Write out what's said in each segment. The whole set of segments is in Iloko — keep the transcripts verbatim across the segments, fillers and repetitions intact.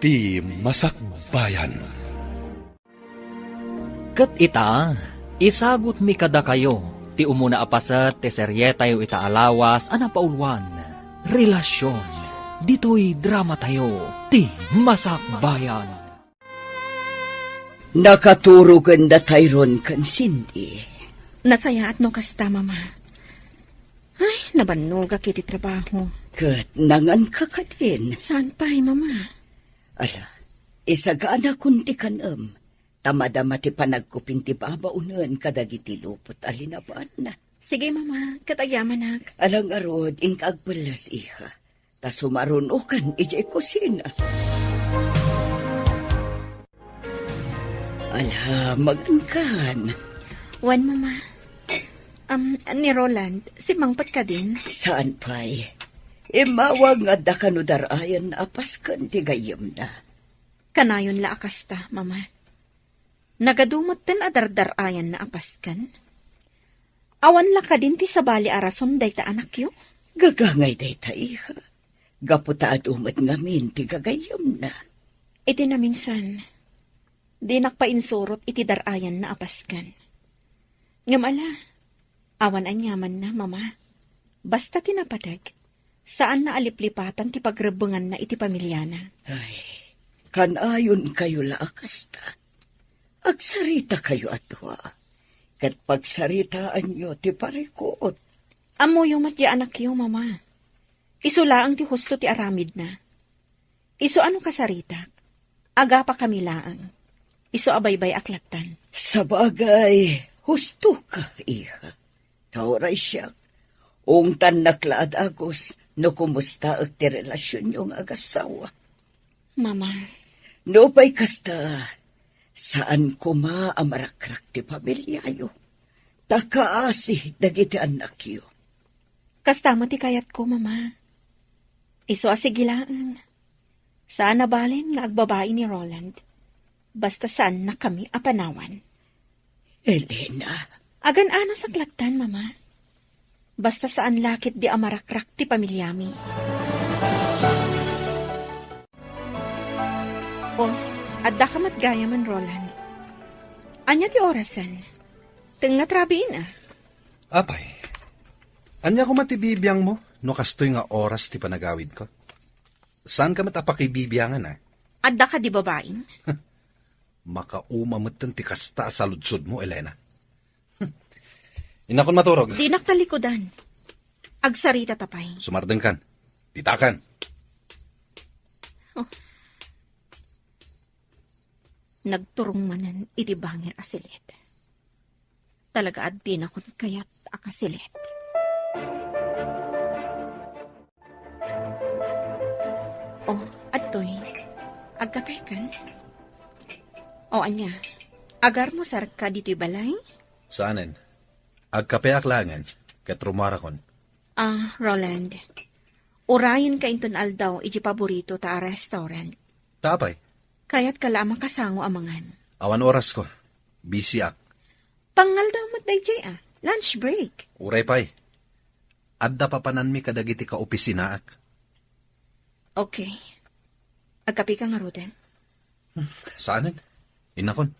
Ti Masakbayan. Ket ita, isagutmi kadakayo ti umuna a paset ti serietayo ita a lawas a napauluan, Relasyon. Ditoy dramatayo, Ti Masakbayan. Nakaturogen da Tyrone ken Cindy. Nasayaat no kasta, Mama. Ay, nabannogak iti trabaho. Ket nanganka kadin? Saan pay, Mama? Ala, isaganakon ti kan-em. Ta madama ti panagkupin ti babaonen kadagiti lupot a linaban. Sige, Mama, ket agyamanak. Ala ngarud, inka agpelles, iha. Ta sumarunokan idiay kusina. Ala, magankan. Wen, Mama. Am, ni Roland, simmangpet kadin? Saan pay? Immawag nga adda kano dar-ayan a pasken ti gayyemna. Kanayon la a kasta, Mama. Nagadu metten a dardar-ayanna a pasken? Awan la kadin ti sabali a rason dayta anakyo? Gagangay dayta, iha. Gapu ta adu met ngamin ti gagayyemna. Iti naminsan, dinak painsurot iti dar-ayanna a pasken. Ngem ala, awan aniamanna, Mama. Basta ti napateg, saanna a liplipatan ti pagrebbenganna iti pamiliana. Ay, kanayonkayo la a kasta. Agsaritakayo a dua, ket pagsaritaanyo ti parikut. Ammoyo met ti anakyo, Mama. Isu laeng ti husto ti aramidna. Isu a no kasaritak, agapakami laeng. Isu a baybay-ak lattan. Sabagay, hustoka, iha. Ta uray siak, ungtannak la a dagus no kumustaek ti relasionyo nga agassawa. Mama. Nupay kasta, saan koma a marakrak ti pamiliayo. Ta kaasi dagiti annakyo. Kasta met ti kayatko, Mama. Isu a sige laeng. Saan a balen nga agbabai ni Roland. Basta saannakami a panawan. Elena. Agan-anasak lattan, Mama. Basta saan la ketdi a marakrak ti pamiliami. Oh, addaka met gayamen, Roland. Ania ti orasen? Tengnga ti rabiin, a. Apay, ania koma ti bibiangmo no kastoy nga oras ti panagawidko? Saanka met a pakibibiangan, a? Adda kadi babaim? Makauma metten ti kasta a saludsodmo, Elena. Innakon maturog. Dinak talikudan. Agsaritata pay. Sumardengkan. Ditakan. Oh. Nagturong manen iti bangir a silet. Talaga a dinakon kayat a kasilet. Oh, adtoy. Agkapekan? O ania, agarmusarka ditoy balay? Saanen. Agkapeak laengen, ket rummuarakon. Ah, Roland, urayenka inton aldaw iti paborito ta a restaurant. Ta apay? Kayatka la a makasango a mangan. Awan orasko. Busyak. Pangaldaw met daydiay, a. Lunch break. Uray pay. Adda papananmi kadagiti kaopisinaak. Okay. Agkapeka ngaruden? Hmm, saanen. Innakon.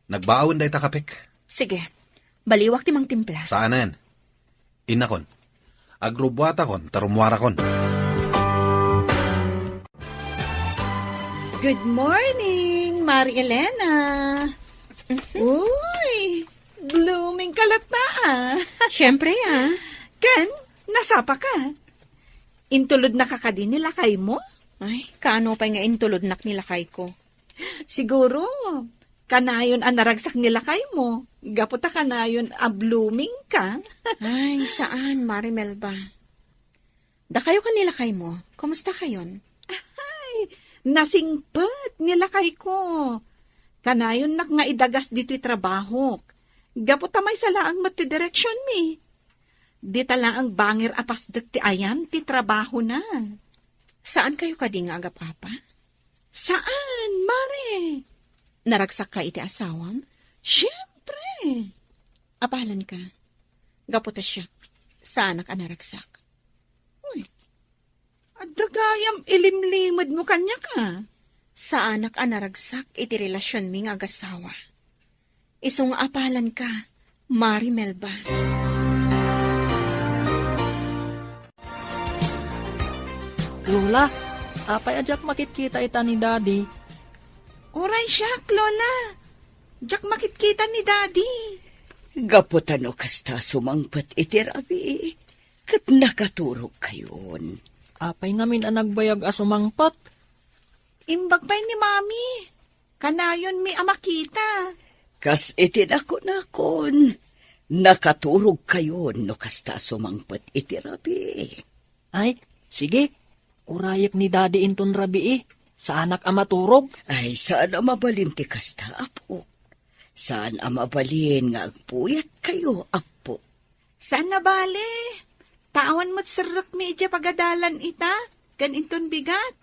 Nagbaawen dayta kapek. Sige. Baliwak ti mangtimpla. Saanen. Innakon. Agrubbuatakon, ta rummuarakon. Good morning, Mari Elena. Mhm. Uy, blooming ka latta, a. Siyempre, a. Ken, nasapa ka? Intulodnaka kadi ni lakaymo? Ay, kaano pay nga intulodnak ni lakayko? Siguro, kanayon a naragsak ni lakaymo, gapu ta kanayon a blooming ka. Ay, saan, Mari Melba. Dakayo ken ni lakaymo, kumusta kayon? Ay, nasingpet ni lakayko. Kanayonnak nga idagas ditoy trabahok. Gapu ta maysa laeng met ti direksionmi. Dita laeng bangir a pasdek ti ayan ti trabahona. Saan kayo kadi nga agap-apa? Saan, Mare? Naragsakka iti asawam? Siempre! Apalan ka. Gapu ta siak, saanak a naragsak. Uy, Adda gayam ilimlimedmo kaniak a? Saanak a naragsak iti relasionmi nga agassawa. Isu nga apalanka, Mari Melba. Lola, apay a diak makitkita ita ni Daddy? Uray siak, Lola. Diak makitkita ni Daddy. Gapu ta no kasta sumangpet iti rabii, ket nakaturogkayon. Apay ngamin a nagbayag a sumangpet? Imbag pay ni Mami. Kanayonmi a makita. Kas iti nakunakon, nakaturogkayon no kasta sumangpet iti rabii. Ay, sige. Urayek ni Daddy inton rabii. Saanak a maturog. Ay, saan a mabalin ti kasta, Apo. Saan a mabalin nga agpuyatkayo, Apo. Saan a bale. Ta awan met serrekmi idiay pagadalan ita, ken inton bigat.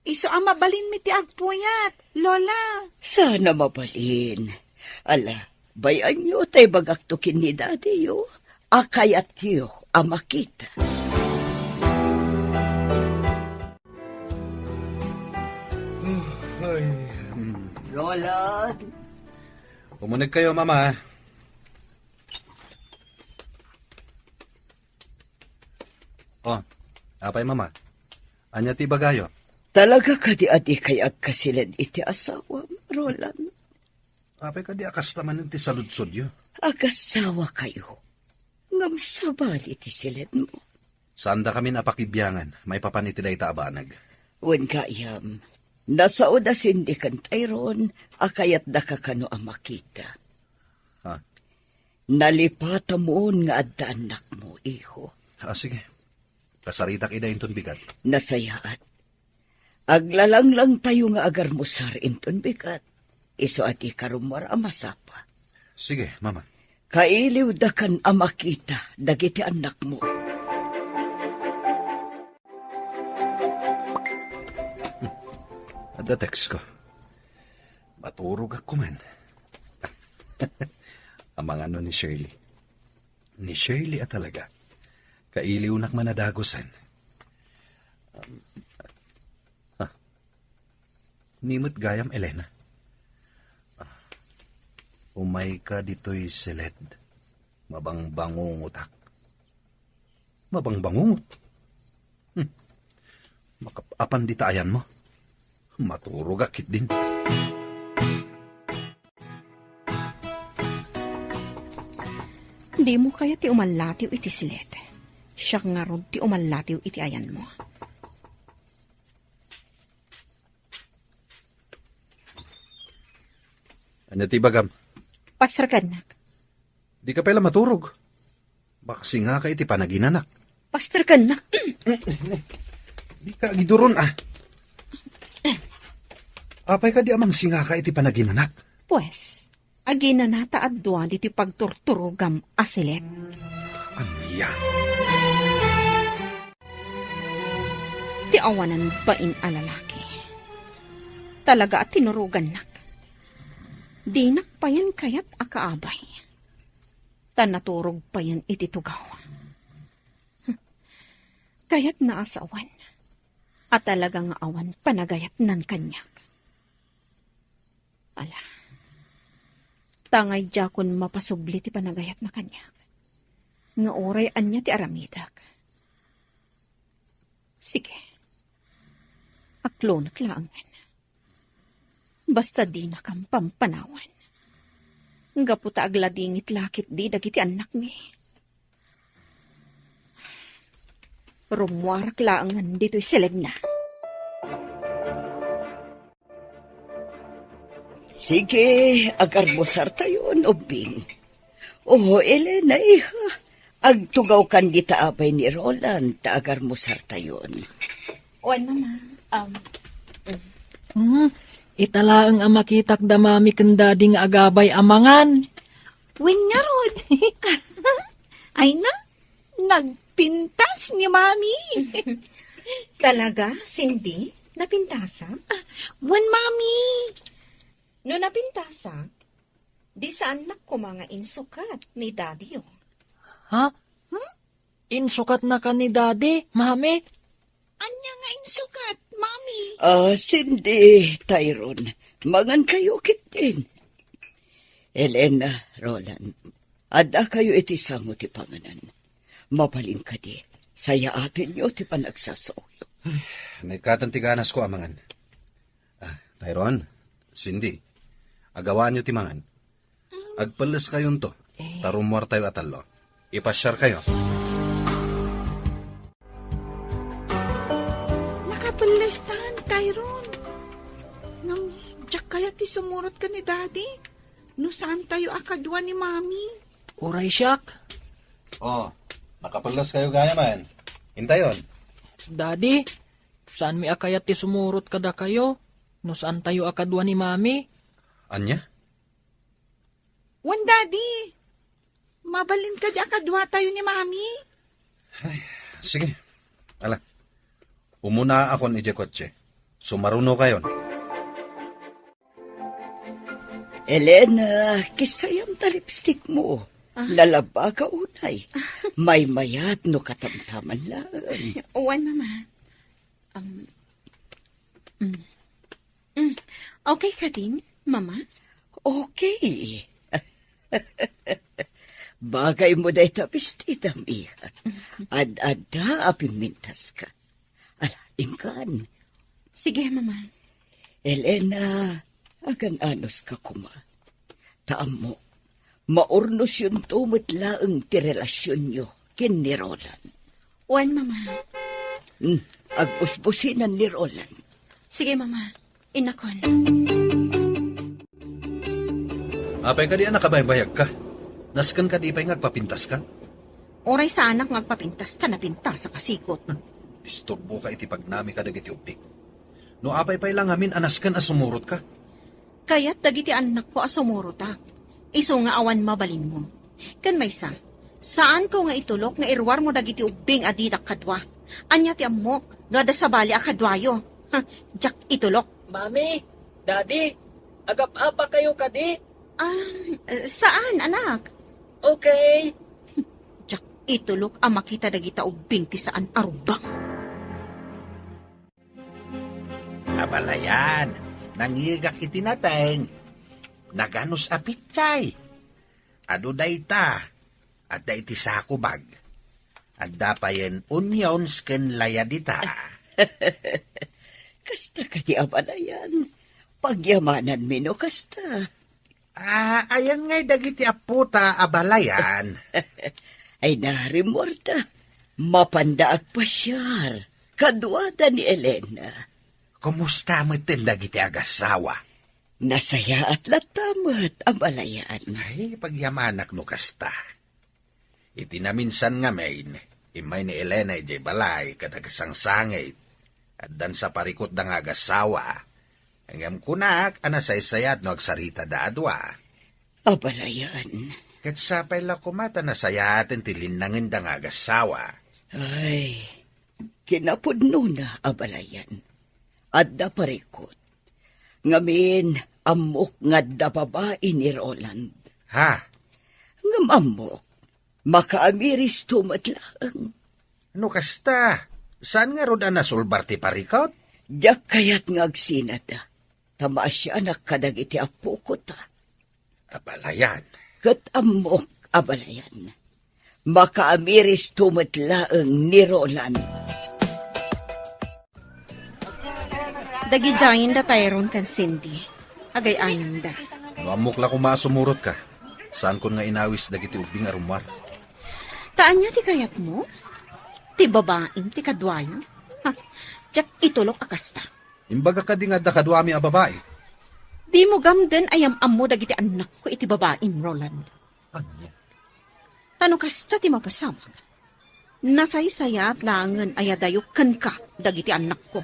Isu a mabalinmi ti agpuyat, Lola. Saan a mabalin. Ala, bay-anyo ta ibagakto ken ni Daddy-yo a kayatyo a makita. Ay. Lola. Umunegkayo, Mama. Oh, apay, Mama? Ania ti ibagayo? Talaga kadi a dikay agkasiled iti asawam, Roland? Apay kadi a kasta manen ti saludsodyo? Agassawakayo. Ngem sabali ti siledmo. Saandakamin a pakibiangan maipapan iti dayta a banag. Wen gayam, nasao da Cindy ken Tyrone a kayatdaka kano a makita. Ha? Nalipatamon nga adda annakmo, iho. Ah, sige. Kasaritak ida inton bigat. Nasayaat. Aglalanglangtayo nga agarmusar inton bigat. Isu a dika rummuar a masapa. Sige, Mama. Kailiwdakan a makita dagiti annakmo. Adda text ko. Maturogak koma. Amangan no ni Shirley. Ni Shirley a talaga. Kailiwnak man a dagusen. Um, ah. Ni met gayam, Elena. Ah. Umayka ditoy siled. Mabangbangungotak. Mabangbangungot? Hmm. Makap-apan dita ayanmo. Maturogak ketdin. Dimo kayat ti umallatiw iti siled. Siak ngarud ti umallatiw iti ayanmo. Ania ti ibagam? Pasterkennak. Dika pay la maturog. Baka singaka iti panaginanak. Pasterkennak. Dika agiduron, ah. Apay kadi a mangsingaka iti panaginanak? Pues, aginana ta adua ditoy pagturturogam a siled. Ania? Ti awanan bain a lalaki. Talaga a tinurogannak. Dinak payen kayat a kaabay. Ta naturog payen iti tugaw. Kayatna a sawen a talaga nga awan panagayatnan kaniak. Ala, ta ngay diakon mapasubli ti panagayatna kaniak. Nga uray ania ti aramidek. Sige. Aklonek laengen. Basta dinakam pampanawan. Gapu ta agladingit la ketdi dagiti annakmi. Rummuarak laengen ditoy siledna. Sige, agarmusartayon, ubbing. Oh, Elena, iha. Agtugawkan dita abay ni Roland ta agarmusartayon. Wen, Mama. Um, Hmm, ita laeng a makitak da Mami ken Daddy nga agabay a mangan. Wen ngarud. Ay na, nagpintas ni Mami. Talaga, Cindy? Napintasak? Ah, wen, Mami. No napintasak, di saannak koma nga insukat ni Daddy-yo. Ha? Huh? Insukatnaka ni Daddy, Mami? Ania nga insukat, Mami? Ah, Cindy, Tyrone, mangankayo ketdin. Elena, Roland, addakayo iti sango ti panganan. Mabalin kadi, sayaatenyo ti panagsasaoyo. Naikatan ti ganasko a mangan. Ah, Tyrone, Cindy, agawaanyo ti mangan. Agpelleskayonto, ta rummuartayo a tallo. Ipasiarkayo. Nakapellestan, Tyrone. Ngem, diak kayat ti sumurot ken ni Daddy. No saantayo a kadua ni Mami. Uray siak. Oh, nakapelleskayo gayam. Intayon. Daddy, saanmi a kayat ti sumurot kadakayo no saantayo a kadua ni Mami. Ania? Wen, Daddy. Mabalin kadi a kaduatayo ni Mami? Ay, sige. Ala, umunaakon idiay kotse. Sumarunokayon. Elena, kissayam ta lipstick mo. Ah. Nalabaka unay. Maymayat no katamtaman laeng. Wen, Mama. Um, mm. Mm. Okay kadin, Mama? Okay. Bagay mo dayta bestidam, iha. Ad-adda a pimmintaska. Ala, inkan. Sige, Mama. Elena, agan-anuska koma. Ta ammok, maurnosyonto met laeng ti relasionyo ken ni Roland. Wen, Mama. Hmm, agbusbusinan ni Roland. Sige, Mama. Innakon. Apay kadi a nakabaybayagka? Nasken kadi pay nga agpapintaska? Uray saanak nga agpapintas ta napintasak a sikut. Disturboka iti pagnamika dagiti ubbing. No apay pay la ngamin a nasken a sumurotka? Kayat dagiti annakko a sumurotak. Isu nga awan mabalinmo. Ken maysa, saanko nga itulok nga iruarmo dagiti ubbing a didak kadua. Ania ti ammok no adda sabali a kaduayo? Ha, diak itulok. Mami, Daddy, agap-apakayo kadi? Ah, saan, anak? Okay. Diak itulok a makita dagita ubbing ti saan a rumbeng. Abalayan, nangngegak iti nateng. Naganus a pitsay. Adu dayta, adda iti sako bag. Adda payen onions ken layad ita. Kasta kadi, abalayan. Pagyamananmi no kasta. Ah, ayan ngay dagiti appota, abalayan. Ay, narimmuarda. Mapanda agpasiar. Kaduada ni Elena. Kumusta metten dagiti agassawa? Nasayaat latta met, abalayan. Ay, pagyamanak no kasta. Iti naminsan ngamin, immay ni Elena idiay balay ket agsangsangit. Addan sa parikutda nga agassawa. Ngem kunak a nasaysayaat no agsaritada a dua. Abalayan. Ket sapay la koma ta nasayaaten ti linnangenda nga agassawa. Ay, kinapudnona, abalayan. Adda parikut. Ngamin, ammok nga adda babai ni Roland. Ha? Ngem ammok, makaamiristo met laeng. No kasta, saan ngarud a nasulbar ti parikut? Diak kayat nga agsinada, ta maasianak kadagiti appoko ta. Abalayan. Ket ammok, abalayan. Makaamiristo met laeng ni Roland. Dagidiayen da Tyrone ken Cindy. Agay-ayamda. No ammok la koma a sumurotka, saankon nga inawis dagiti ubbing a rummuar. Ta ania ti kayatmo? Ti babaim ti kaduayo? Ha, diak itulok a kasta. Imbagak kadi nga adda kaduami a babai? Dimo gamden a yam-ammo dagiti annakko iti babaim, Roland. Ania? Ta no kasta ti mapasamak, nasaysayaat laengen a yadayo kenka dagiti annakko.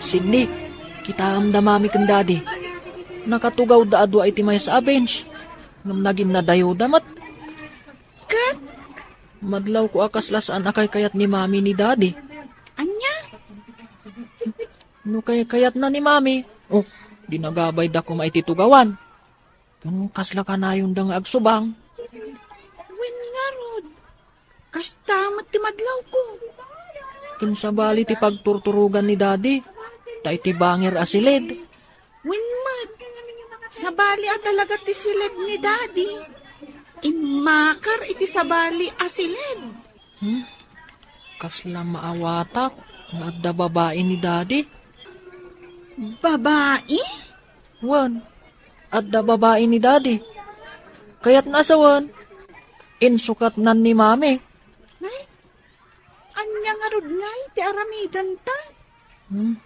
Cindy, kitaem da Mami ken Daddy. Nakatugawda a dua iti maysa a bench. Ngem naginnadayoda met. Ket? Madlawko a kasla saan a kaykayat ni Mami ni Daddy. Ania? No kaykayatna ni Mami, oh, dinagabayda koma iti tugawan. Ken kasla kanayonda nga agsubang? Wen ngarud, Kasta met ti madlawko. Ken sabali ti pagturturogan ni Daddy, ta iti bangir a siled. Wen met, sabali a talaga ti siled ni Daddy. Immakar iti sabali a siled. Hmm? Kasla maawatak nga adda babai ni Daddy. Babai? Wen, adda babai ni Daddy. Kayatna a sawen, insukatnan ni Mami. Ay, ania ngarud ngay ti aramidenta? Hmm.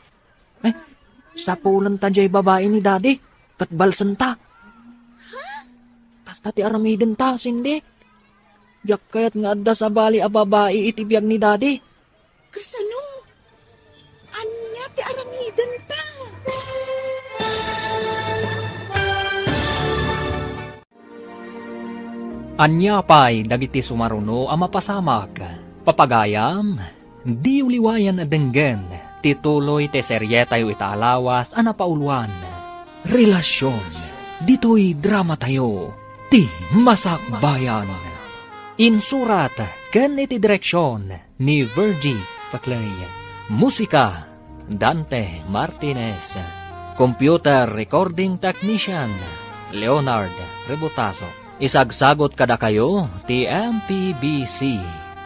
Eh, sapulenta jay babai ni Daddy, ket balsenta. Ha? Kasta ti aramidenta, Cindy. Diak kayat nga adda sabali a babai iti biag ni Daddy. Kasano? Ania ti aramidenta? Ania pay dagiti sumaruno a mapasamak? Papagayam, diyo liwayan a denggen ti tuloy ti serietayo ita a lawas a napauluan, Relasion, ditoy dramatayo, ti Masakbayan. Insurat ken iti direksion ni Virgie Paclay. Musika, Dante Martinez. Computer recording technician, Leonard Rebotazo. Isagsagot kadakayo ti M P B C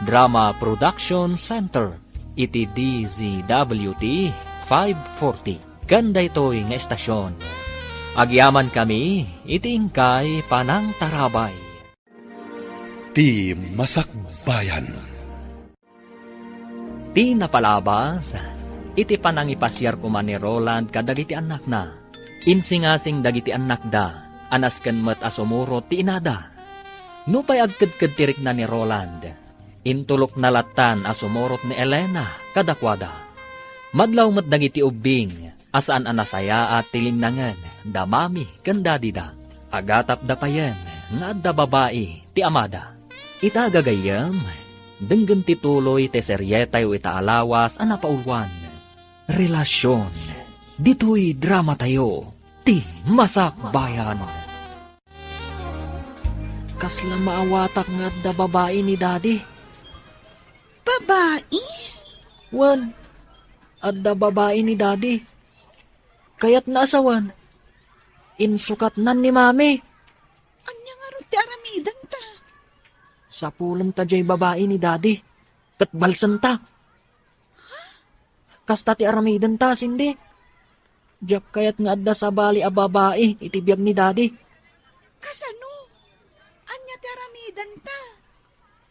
Drama Production Center iti D Z W T five forty. Ken daytoy nga estasion, agyamankami iti inkay panangtarabay. Ti Masakbayan. Ti napalabas, iti panangipasiar koma ni Roland kadagiti annakna, insingasing dagiti annakda a nasken met a sumurot ti inada. Nupay agkedked ti rikna ni Roland, intulokna lattan a sumurot ni Elena kadakuada. Madlaw met dagiti ubbing a saan a nasayaat ti linnangen da Mami ken Daddy-da. Agatapda payen nga adda babai ti amada. Ita, gagayyem, denggen ti tuloy ti serietayo ita a lawas a napauluan, Relasion, ditoy dramatayo, ti Masakbayan. Kasla maawatak nga adda babai ni Daddy. Babai? Wen, adda babai ni Daddy. Kayatna a sawen, insukatnan ni Mami. Ania ngarud ti aramidenta? Sapulenta jay babai ni Daddy, ket balsenta. Kasta ti aramidenta, Cindy. Diak kayat nga adda sabali a babai iti biag ni Daddy. Kasano? Ania ti aramidenta?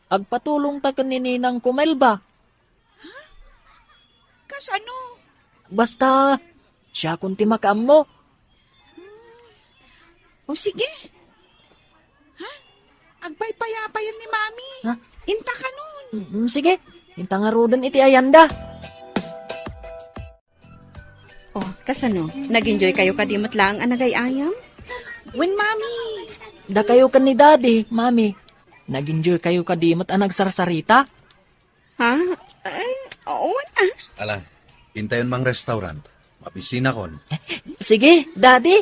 Agpatulongta ken ni ninangko Melba. Ha? Kasano? Basta, siakon ti makaammo. O sige. Ha? Agpaypayapayan ni Mami. Ha? Inta kanon. Mm, sige. Inta ngaruden iti ayanda. O, kasano? Nag-enjoy kayo kadi met laeng a nagay-ayam? Wen, Mami. Dakayo ken ni Daddy, Mami. Nag-enjoy kayo kadi met a nagsarsarita? Ha? Ay, oo na. Ala, intayon mang restaurant. Mabisinakon. Sige, Daddy.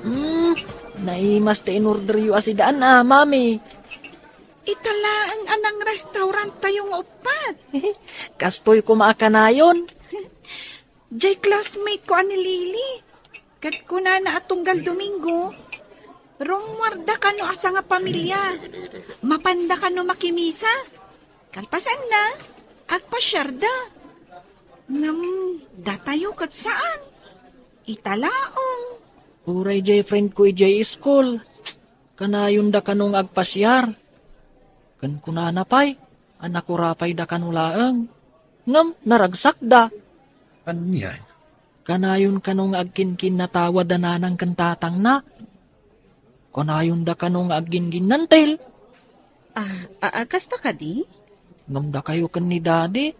Hmm, naimas ti inorderyo a sidaan a, Mami. Ita laeng a nang restaurant tayo nga uppat. Kastoy koma a kanayon. Jay classmate ko a ni Lily. Ket kunana a tunggal Domingo, rummuarda kano a sangapamilia. Mapanda kano makimisa. Kalpasanna, agpasiarda. Ngem datayo ket saan. Ita laeng. Uray jay friend ko idiay school. Kanayonda kano nga agpasiar. Ken kunana pay a nakurapayda kano laeng. Ngem naragsakda. Ania? Kanayon kano nga agkinkinnatawa da nanang ken tatangna. Kanayonda kano nga agginginnantil. Ah, ah, ah, kasta kadi? Ngem dakayo ken ni Daddy,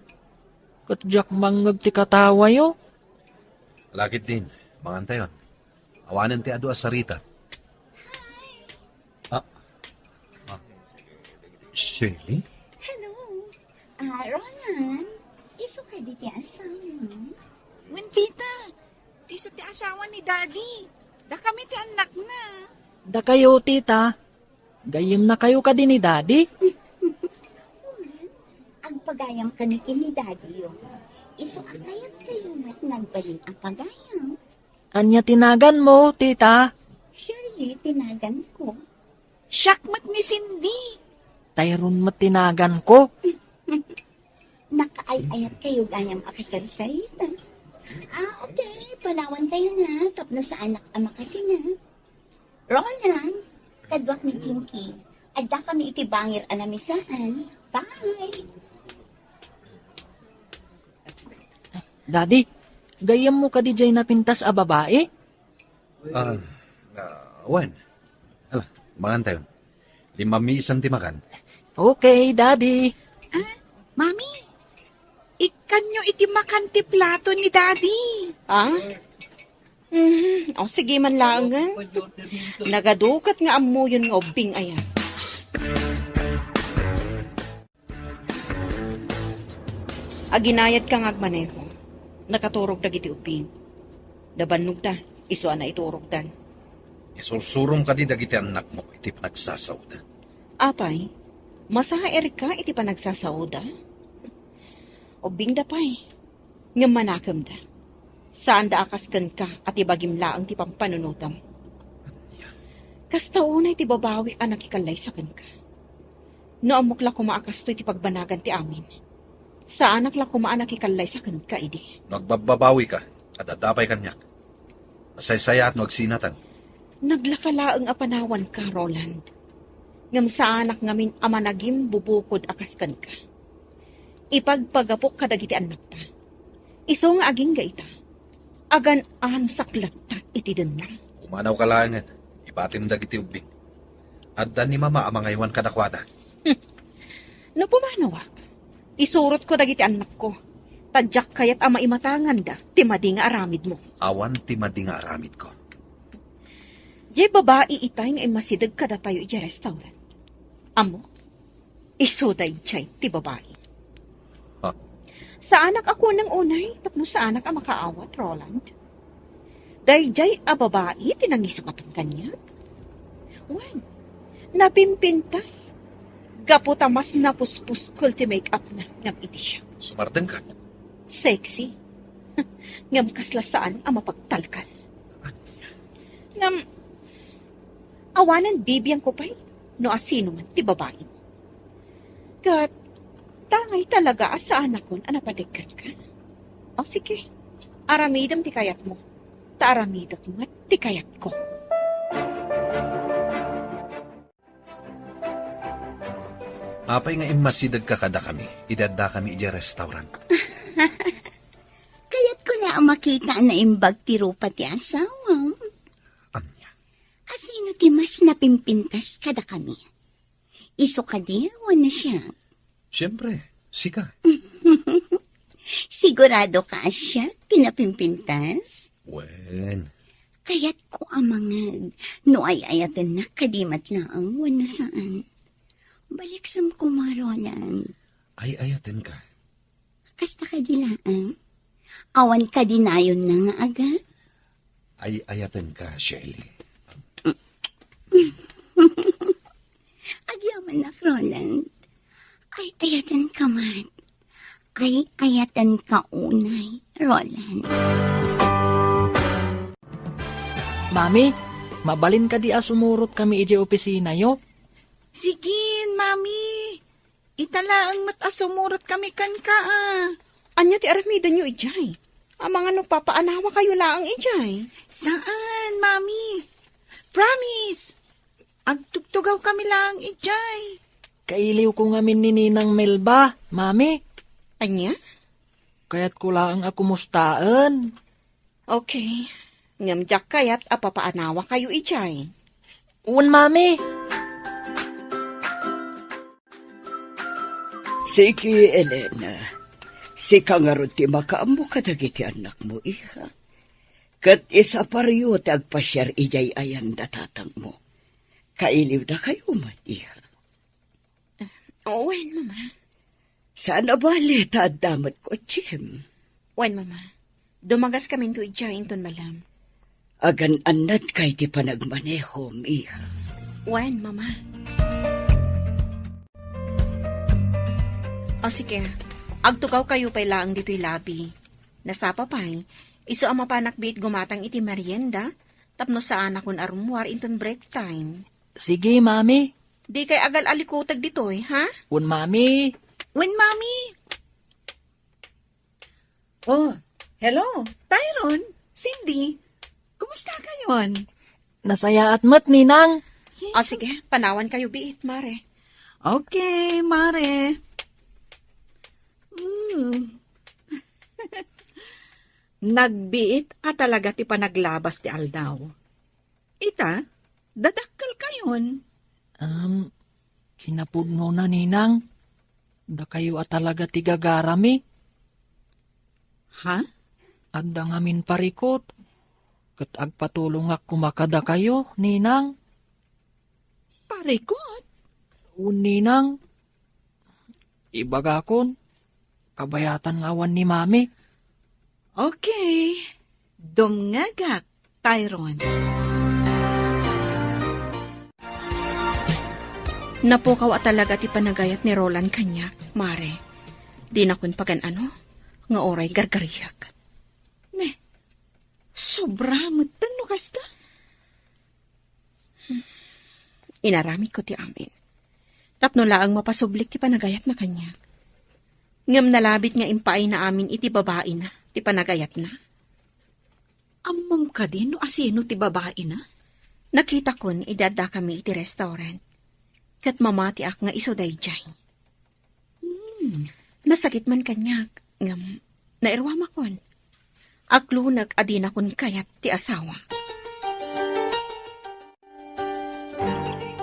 ket diak mangngeg ti katawayo. Lakit din, mangantayon. Awanen ti adu a sarita. Ah, ah. Shirley? Hello. Ah, Roland, isu kadi ti asawa? Wen, tita. Isu ti asawa ni Daddy. Dakami ti annakna. Dakayo, tita. Gayyemnakayo kadi ni Daddy? Agpagayam kano ken ni Daddy-yo. Isu a kayatkayo met nga agbalin a pagayam. Ania ti naganmo, tita? Shirley ti naganko. Siak met ni Cindy. Tyrone met ti naganko. Nakaay-ayatkayo gayam a kasarsarita. Ah, okay. Panawankayo na tapno saanak a makasinga. Roland, kaduak ni Jinky. Addakami iti bangir a namisaan. Bye! Daddy, gayyemmo kadi jay napintas a babai? Ah, ah, wen. Ala, mangantayon. Limmamisan ti makan. Okay, Daddy. Ah, Mami, ikkanyo iti makan ti plato ni Daddy. Ah? Mhm. O, sige man laengen. Nagadukat nga ammoyon nga ubbing aya. Aginayadka nga agmaneho. Nakaturog dagiti ubbing. Nabannogda, isu a naiturogdan. Isursurom kadi dagiti annakmo iti panagsasaoda. Apay, masaerka iti panagsasaoda? Ubbingda pay, ngem manakemda. Saanda a kas kenka a ti bagim laeng ti pampanunotam. Ania? Kasta unay ti babawi a nakikallaysa kenka. No ammok la koma a kastoy ti pagbanagan ti amin, saanak la koma a nakikallaysa kenka idi. No agbabbabawika, adda pay kaniak. Nasaysayaat no agsinatan. Naglaka laeng a panawanka, Roland. Ngem saanak ngamin a managim bubukod a kas kenka. Ipagpagapok kadagiti annakta. Isu nga agingga ita, agan-anusak latta iti dennam. Umanawka laengen, ibatim dagiti ubbing. Adda ni Mama a mangaywan kadakuada. No pumanawak, isurotko dagiti annakko, ta diak kayat a maimatanganda ti madi nga aramidmo. Awan ti madi nga aramidko. Diay babai itay nga immasideg kadatayo idiay restaurant. Ammok, isu daydiay ti babai. Ha? Saanak a kunang unay tapno saanak a makaawat, Roland. Daydiay a babai ti nangisukatan kaniak. Wen, napimpintas. Gapu ta mas napuspuskel ti make-up na ngem iti siak. Sumardengka. Sexy. Ngem kasla saan a mapagtalkan. Ania? Ngem, awanen bibiangko pay no asino man ti babai. Ket, tangay talaga a saanakon a napatikkan ka. O sige, aramidem ti kayatmo. Ta aramidek met ti kayatko. Apay nga immasidegka kadakami, idi addakami idiay restaurant? Kayatko la a makita a naimbag ti rupa ti asawam. Ania? Asino ti mas napimpintas kadakami? Isu kadi wenno siak? Siempre, sika. Sigurado ka a siak ti napimpintas? Wen. Kayatko a mangeg no ay-ayatennak kadi met laeng wenno saan. Baliksem koma, Roland. Ay-ayatenka. Kasta kadi laeng? Awan kadi nayonna nga aga? Ay-ayatenka, Shirley. Agyamanak, Roland. Ay-ayatenka met. Ay-ayatenka unay, Roland. Mami, mabalin kadi a sumurotkami idiay opisinayo? Sige, Mami. Ita laeng met a sumurotkami kenka, a. Ania ti aramidenyo idiay? Amangan no papaanawakayo laeng idiay? Saan, Mami. Promise. Agtugtugawkami laeng idiay. Kailiwko ngamin ni Ninang Melba, Mami. Ania? Kayatko laeng a kumustaen. Okay. Ngem diak kayat a papaanawakayo idiay. Wen, Mami. Sige, Elena. Sika ngarud ti makaammo kadagiti annakmo, iha. Ket isaparyo ti agpasiar idiay ayanda tatangmo. Kailiwdakayo met, iha. Wen, Mama. Saan a bale ta adda met kotsem. Wen, Mama. Dumagaskaminto idiay inton malem. Agan-annadka iti panagmanehom, iha. Wen, Mama. O sige, agtugawkayo pay laeng ditoy labi. Nasapa pay, isu a mapanak biit gumatang iti merienda, tapno saanakon a rummuar inton break time. Sige, Mami. Dikay agal-alikuteg ditoy, ha? Wen, Mami. Wen, Mami. Oh, hello, Tyron, Cindy. Kumusta kayon? Nasayaat met, Ninang. Yes. O sige, panawankayo biit, Mare. Okay, Mare. Hmm. Nagbiit a talaga ti panaglabas ti aldaw. Ita, dadakkelkayon. Um, kinapudnona, Ninang. Dakayo a talaga ti gagarami. Ha? Adda ngamin parikut, ket agpatulongak koma kadakayo, Ninang. Parikut? Wen, Ninang. Ibagakon, kabayatan nga awan ni Mami. Okay. Dumngegak, Tyron. Napukaw a talaga ti panagayat ni Roland kaniak, Mare. Dinakon pagan-ano nga uray gargariak. Ne, sobra metten no kasta. Inaramidko ti amin. Tapno laeng mapasublik ti panagayatna kaniak. Ngem nalabit nga impaayna amin iti babaina ti panagayatna. Ammom kadi no asino ti babaina? Nakitakon idi addakami iti restaurant. Ket mamatiak nga isu daydiay. Hmm. Nasakit man kaniak, ngem nairuamakon. Aklunek a dinakon kayat ti asawa.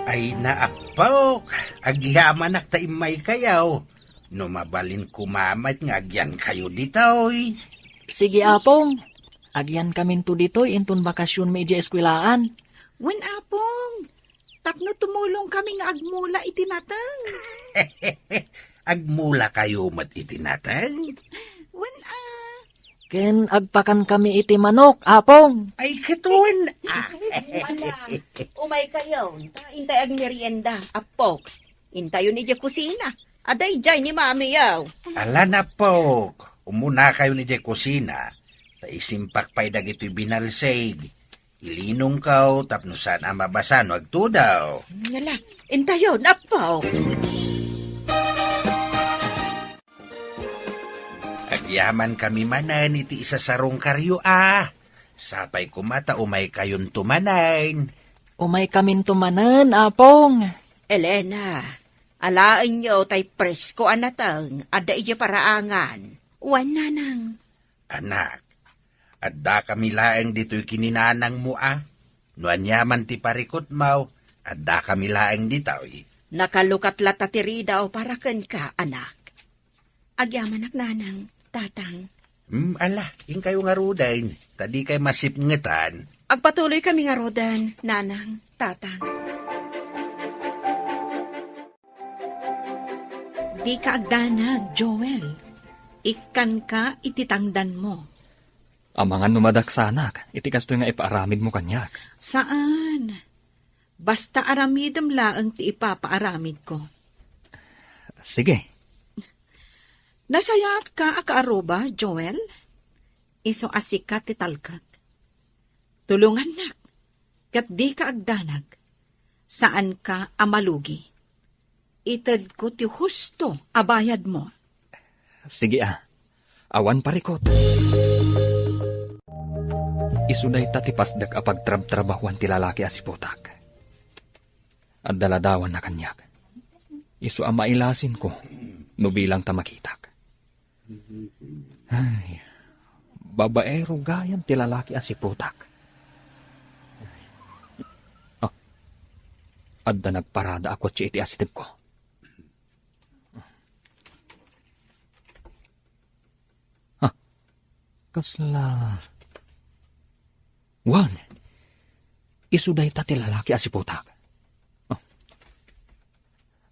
Ay, naappok, agyamanak ta immaykayo. No mabalin koma met nga agyankayo ditoy. Sige, Apong. Agyankaminto ditoy inton bakasionmi idiay eskwelaan. Wen, Apong. Tapno tumulongkami nga agmula iti nateng. Agmulakayo met iti nateng? Wen, a. Ken agpakankami iti manok, Apong. Ay, ket wen, a. Ala, umaykayon, ta intay agmerienda, Appok. Intayon idiay kusina. Adda idiay ni Mamiyo. Ala, Appok. Umunakayon idiay kusina. Ta isimpak pay dagitoy binalsig. Ilinongko tapno saan a mabasa no agtudaw. Ngala, intayon, Appok. Agyamankami manen iti isasarungkaryo a. Sapay koma ta umaykayonto manen. Umaykaminto manen, Apong. Elena, alaenyo tay presko a nateng adda idiay paraangan. Wen, Nanang. Anak, addakami laeng ditoy ken ni nanangmo a. No aniaman ti parikutmo, addakami laeng ditoy. Nakalukat latta ti ridaw para kenka, anak. Agyamanak, Nanang, Tatang. Hmm, ala, inkayo ngaruden, ta dikay masipngetan. Agpatuloykami ngaruden, Nanang, Tatang. Dika agdanag, Joel. Ikkanka iti tangdanmo. Amangan no madaksanak iti kastoy nga ipaaramidmo kaniak. Saan. Basta aramidem laeng ti ipapaaramidko. Sige. Nasayaatka a kaaruba, Joel? Isu a sika ti talkek. Tulongannak, ket dika agdanag. Saanka a malugi. Itedko ti husto a bayadmo. Sige a, awan parikut. Isu dayta ti pasdek a pagtrabtrabahuan ti lalaki a siputak. Adda ladawanna kaniak. Isu a mailasinko no bilang ta makitak. Ay, babaero gayam ti lalaki a siputak. Ah, adda nagparada a kotse iti asidegko. Ah, kasla. Wen, isu dayta ti lalaki a siputak. Ah.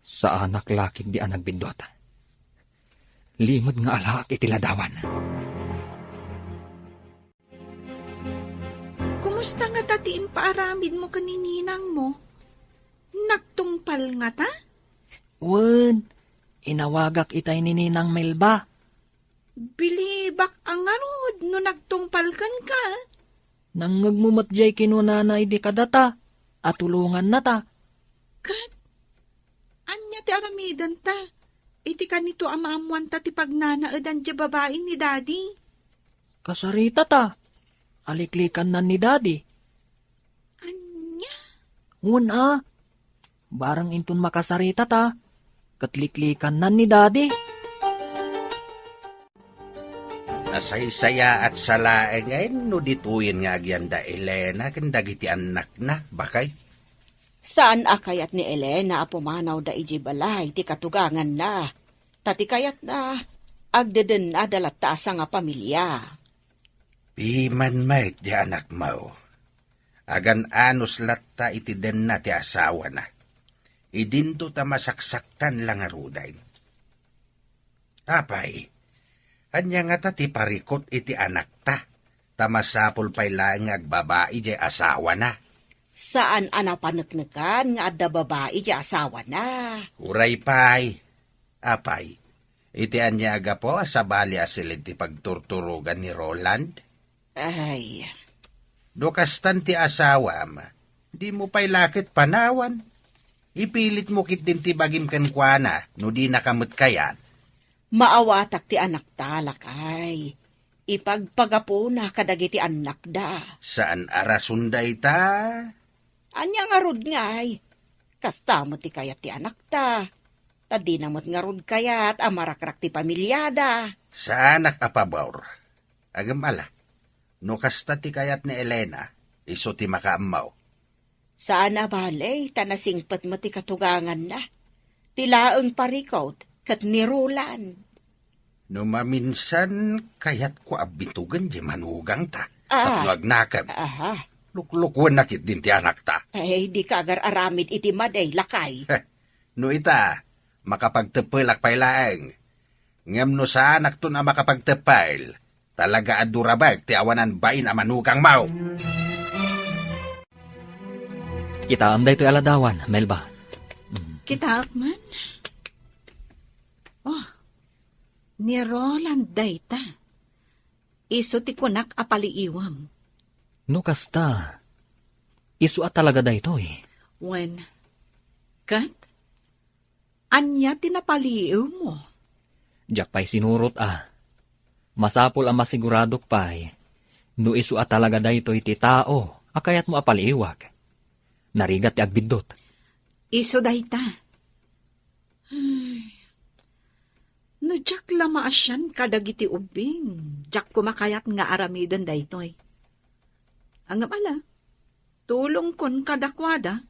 Saanak la ketdi a nagbiddut. Limed nga alaak iti ladawan. Kumusta ngata ti impaaramidmo ken ni ninangmo? Nagtungpal ngata? Wen, Inawagak itay ni Ninang Melba. Bilibak a ngarud no nagtungpal kenka. Nangngegmo met jay kinunana idi kadata, a tulongannata. Ket ania ti aramidenta iti kanito a maammoanta ti pagnanaedan diay babai ni Daddy? Kasaritata, a liklikannan ni Daddy. Ania? Wen a, barang inton makasaritata, ket liklikannan ni Daddy. Nasaysayaat sa laengen no ditoyen nga agyan da Elena ken dagiti annakna, baket. Saan a kayat ni Elena a pumanawda idiay balay ti katuganganna, ta ti kayatna, agdedennada latta a sangapamilia. Piman met diay anakmo. Agan-anos latta iti denna ti asawana. Idinto ta masaksaktan la ngaruden. Apay, ania ngata ti parikut iti anakta, ta masapul pay laeng nga agbabai diay asawana? Saan a napaneknekan nga adda babai diay asawana. Uray pay, apay, iti ania a gapu a sabali a silid ti pagturturogan ni Roland? Ay. No kastan ti asawam, dimo pay la ket panawan. Ipilitmo ketdin ti bagim kenkuana no dinaka met kayat. Maawatak ti anakta, lakay. Ipagpagapuna kadagiti annakda. Saan a rason dayta? Ania ngarud ngay? Kasta met ti kayat ti anakta. Ta dina met ngarud kayat a marakrak ti pamiliada. Saanak a pabor. Agem ala, no kasta ti kayat ni Elena, isu ti makaammo. Saan a bale, ta nasingpet met ti katuganganna. Ti laeng parikut ket ni Roland. No maminsan, kayatko a bitugen diay manugangta. Ah. Tapno agnakem. Aha. Luklukuenna ketdin ti anakta. Ay, dika agar-aramid iti madi, lakay. Heh, no ita, makapagteppelak pay laeng. Ngem no saanakton a makapagteppel, talaga a durabek ti awanan bain a manugangmo. Kitaem daytoy a ladawan, Melba. Mm. Kitaek man. Oh, ni Roland dayta. Isu ti kunak a paliiwem. No kasta, isu a talaga daytoy. Wen, ket ania ti napaliiwmo? Diak pay sinurot a. Masapul a masiguradok pay no isu a talaga daytoy ti tao a kayatmo a paliiwak. Narigat ti agbiddut. Isu dayta. Ay. No diak la maasian kadagiti ubbing, diak koma kayat nga aramiden daytoy. Ngem ala, tulongkon kadakuada.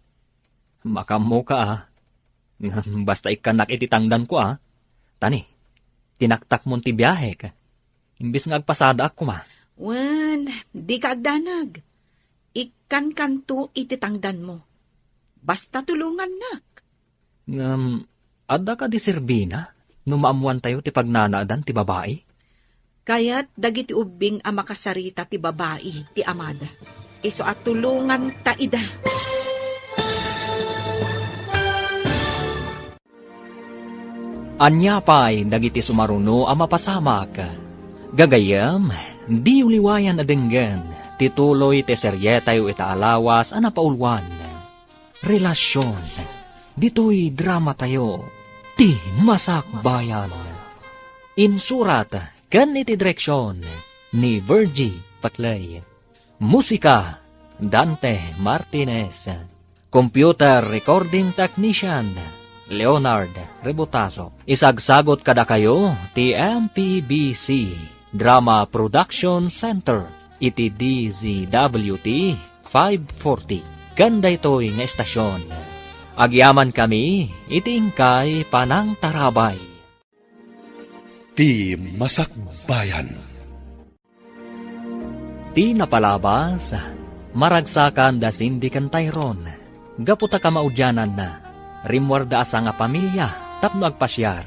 Makaammoka a. Ngem basta ikkannak iti tangdanko a. Tani, tinaktakmon ti biahek. Imbes nga agpasadaak koma. Wen, dika agdanag. Ikkankanto iti tangdanmo. Basta tulongannak. Ngem, adda kadi serbina no maammoantayo ti pagnanaedan ti babai? Kayat dagiti ubbing a makasarita ti babai ti amada. Isu a tulonganta ida. Ania pay dagiti sumaruno a mapasamak? Gagayyem, diyo liwayan a denggen ti tuloy ti serietayo ita a lawas a napauluan, Relasion. Ditoy dramatayo, Ti Masakbayan. Insurat ken iti direksion ni Virgie Paclay. Musika, Dante Martinez. Computer Recording Technician, Leonard Rebotazo. Isagsagot kadakayo ti M P B C Drama Production Center iti D Z W T five forty. Ken daytoy nga estasion, agyamankami iti inkay panangtarabay. Ti Masakbayan. Ti napalabas, maragsakan da Cindy ken Tyrone. Gapu ta kamaudiananna, rimmuarda a sangapamilia tapno agpasiar.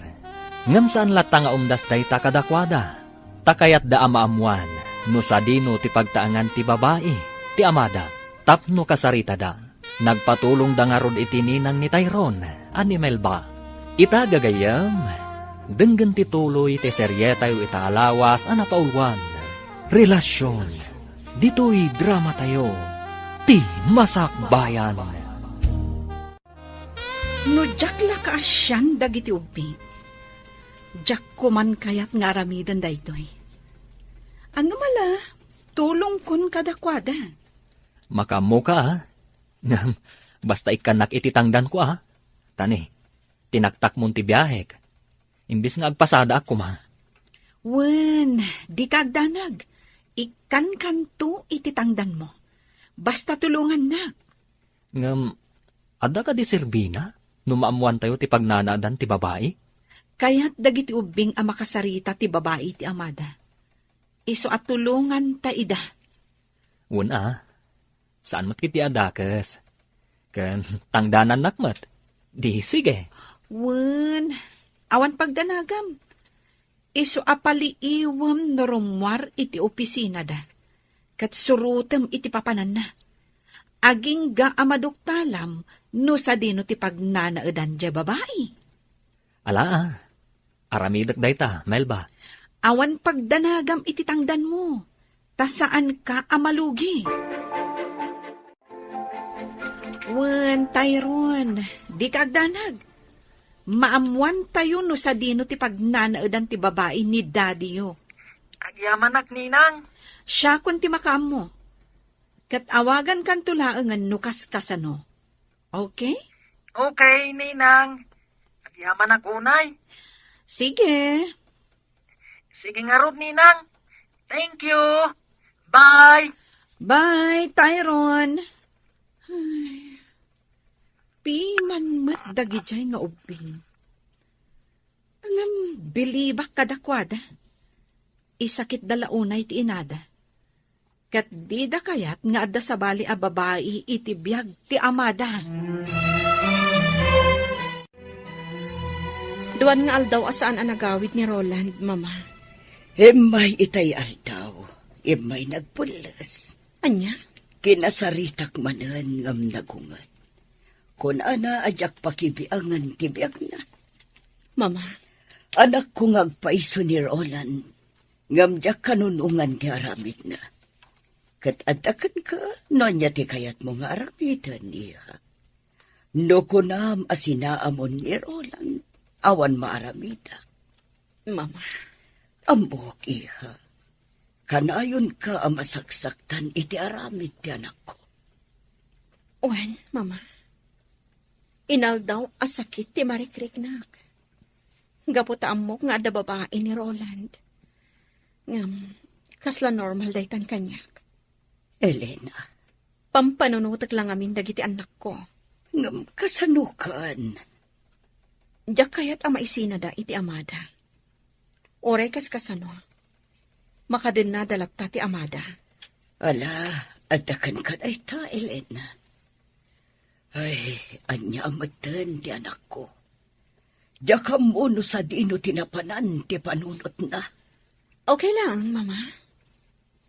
Ngem saan latta nga umdas dayta kadakuada, ta kayatda a maammoan no sadino ti pagtaengan ti babai ti amada tapno kasaritada. Nagpatulongda ngarud iti ninang ni Tyrone a ni Melba. Ita gagayyem, denggen ti tuloy ti serietayo ita a lawas a napauluan, Relasyon. Ditoy dramatayo, Ti Masakbayan. No diak la kaasian dagiti ubbing, diak koman kayat nga aramiden daytoy. Ngem ala, tulongkon kadakuada. Makaammoka, a. Ngem, basta ikkannak iti tangdanko, a. Ta ni, tinaktakmon ti biahek. Imbes nga agpasadaak koma. Wen, dika agdanag. Ikkankanto iti tangdanmo. Basta tulongannak. Ngem, adda kadi serbina no maammoantayo ti pagnanaedan ti babai? Kayat dagiti ubbing a makasarita ti babai iti amada. Isu a tulonganta ida. Wen, a. Saan met ketdi a dakes. Ken tangdanannak met. Di sige. Wen, awan pagdanagam. Isu a paliiwem no rummuar iti opisinada, ket surotem iti papananna. Agingga a maduktalam no sadino ti pagnanaedan diay babai. Ala, a. Aramidek dayta, Melba. Awan pagdanagam iti tangdanmo, ta saanka a malugi. Wen, Tyrone, dika agdanag. Maammoantayo no sadino ti pagnanaedan ti babai ni daddyyo. Agyamanak, Ninang. Siakon ti makaammo. Ket awagankanto laengen no kaskasano. Okay? Okay, Ninang. Agyamanak unay. Sige. Sige ngarud, Ninang. Thank you. Bye. Bye, Tyrone. Ay, piman met dagidiay nga ubbing. Ngem bilibak kadakuada. Isakitda la unay ti inada. Ket dida kayat nga adda sabali a babai iti biag ti amada. Duan nga aldaw a saan a nagawid ni Roland, Mama. Immay itay aldaw, immay nagpulles. Ania? Kinasaritak manen ngem nagunget. Kunana a diak pakibiangan ti biagna. Mama. Anakko nga agpayso ni Roland, ngem diak kanunongan ti aramidna. Ket adda kenka no ania ti kayatmo nga aramiden, iha. No kunam a sinaamon ni Roland, awan maaramidak. Mama. Ammok, iha. Kanayonka a masaksaktan iti aramid ti anakko. Wen, Mama. Inaldaw a sakit ti marikriknak. Gapu ta ammok nga adda babai ni Roland. Ngem, kasla normal daytan kaniak. Elena. Pampanunotek la ngamin dagiti annakko. Ngem kasanokan? Diak kayat a maisinada iti amada. Uray kaskasano, makadennada latta ti amada. Ala, adda kenka dayta, Elena. Ay, ania a metten ti anakko. Diak ammo no sadino ti napanan ti panunotna. Okay lang, Mama.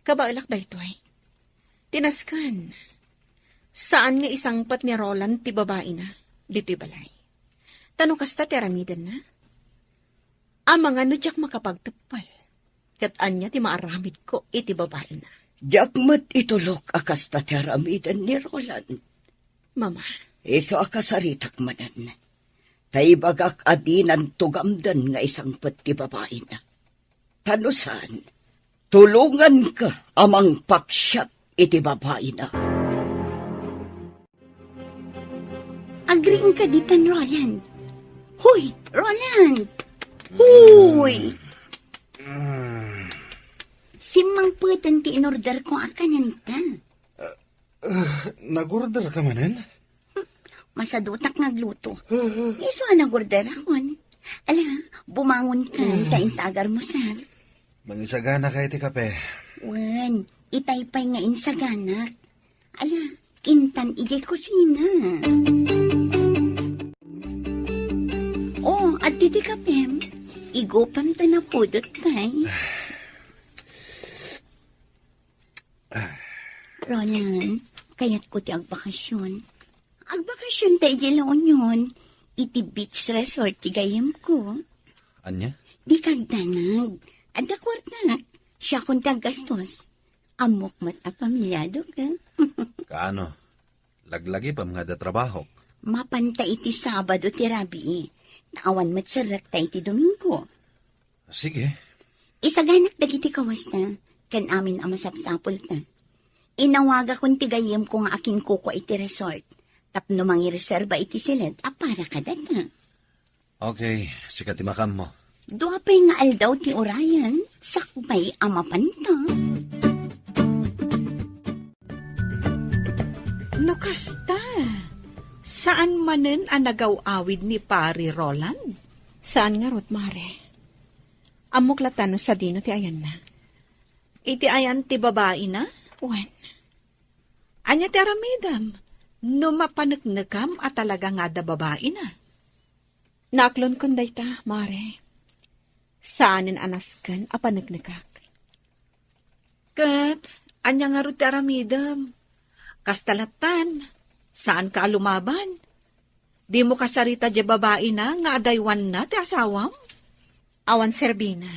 Kabaelak daytoy. Ti nasken, saan nga isangpet ni Roland ti babaina ditoy balay. Ta no kasta ti aramidenna, amangan no diak makapagteppel. Ket ania ti maaramidko iti babaina? Diak met itulok a kasta ti aramiden ni Roland. Mama. Isu a kasaritak manen. Ta ibagak a dinan tugamden nga isangpet ti babaina. Ta no saan, tulonganka a mangpaksiat iti babaina. Agriingka ditan, Roland. Hoy, Roland! Hoy! Simmangpeten ti inorderko a kanenta. Ah, nag-order ka manen? Masadutak nga agluto. Isu a nag-orderakon. Ala, bumangon ka, ta intagarmo, sir. Mangisagana ka iti kape. Wen, itay pay nga insaganak. Ala, intan idiay kusina. Oh, addi ti kapem. Igupem ta napudot pay. Roland, kayatko ti agbakasyon. Agbakasyon ta idiay La Union. Iti beach resort ti gayyemko. Ania? Dika agdanag. Adda kuartak. Siakon ti aggastos. Ammok met a pamilyadok, eh. Kaano? Laglagipem nga adda trabahok? Mapanta iti Sabado ti rabii. Ta awan met serrekta iti Domingo. Sige. Isaganak dagiti kawasta, ken amin a masapsapulta. Inawagakon ti gayyemko nga akinkukua iti resort, tapno mangireserba iti siled a para kadata. Okay, sika ti makammo. Dua pay nga aldaw ti urayen, sakbay a mapanta. No kasta, saan manen a nagaw-awid ni Pari Roland? Saan ngarud, Mare. Ammok latta no sadino ti ayanna. Iti ayan ti babaina? Wen. Ania ti aramidem no mapaneknekam a talaga nga adda babaina? Naaklonkon dayta, Mare. Saanen a nasken a paneknekak. Ket ania ngarud ti aramidem? Kasta lattan, saanka a lumaban? Dimo kasarita diay babaina nga adaywanna ti asawam? Awan serbina.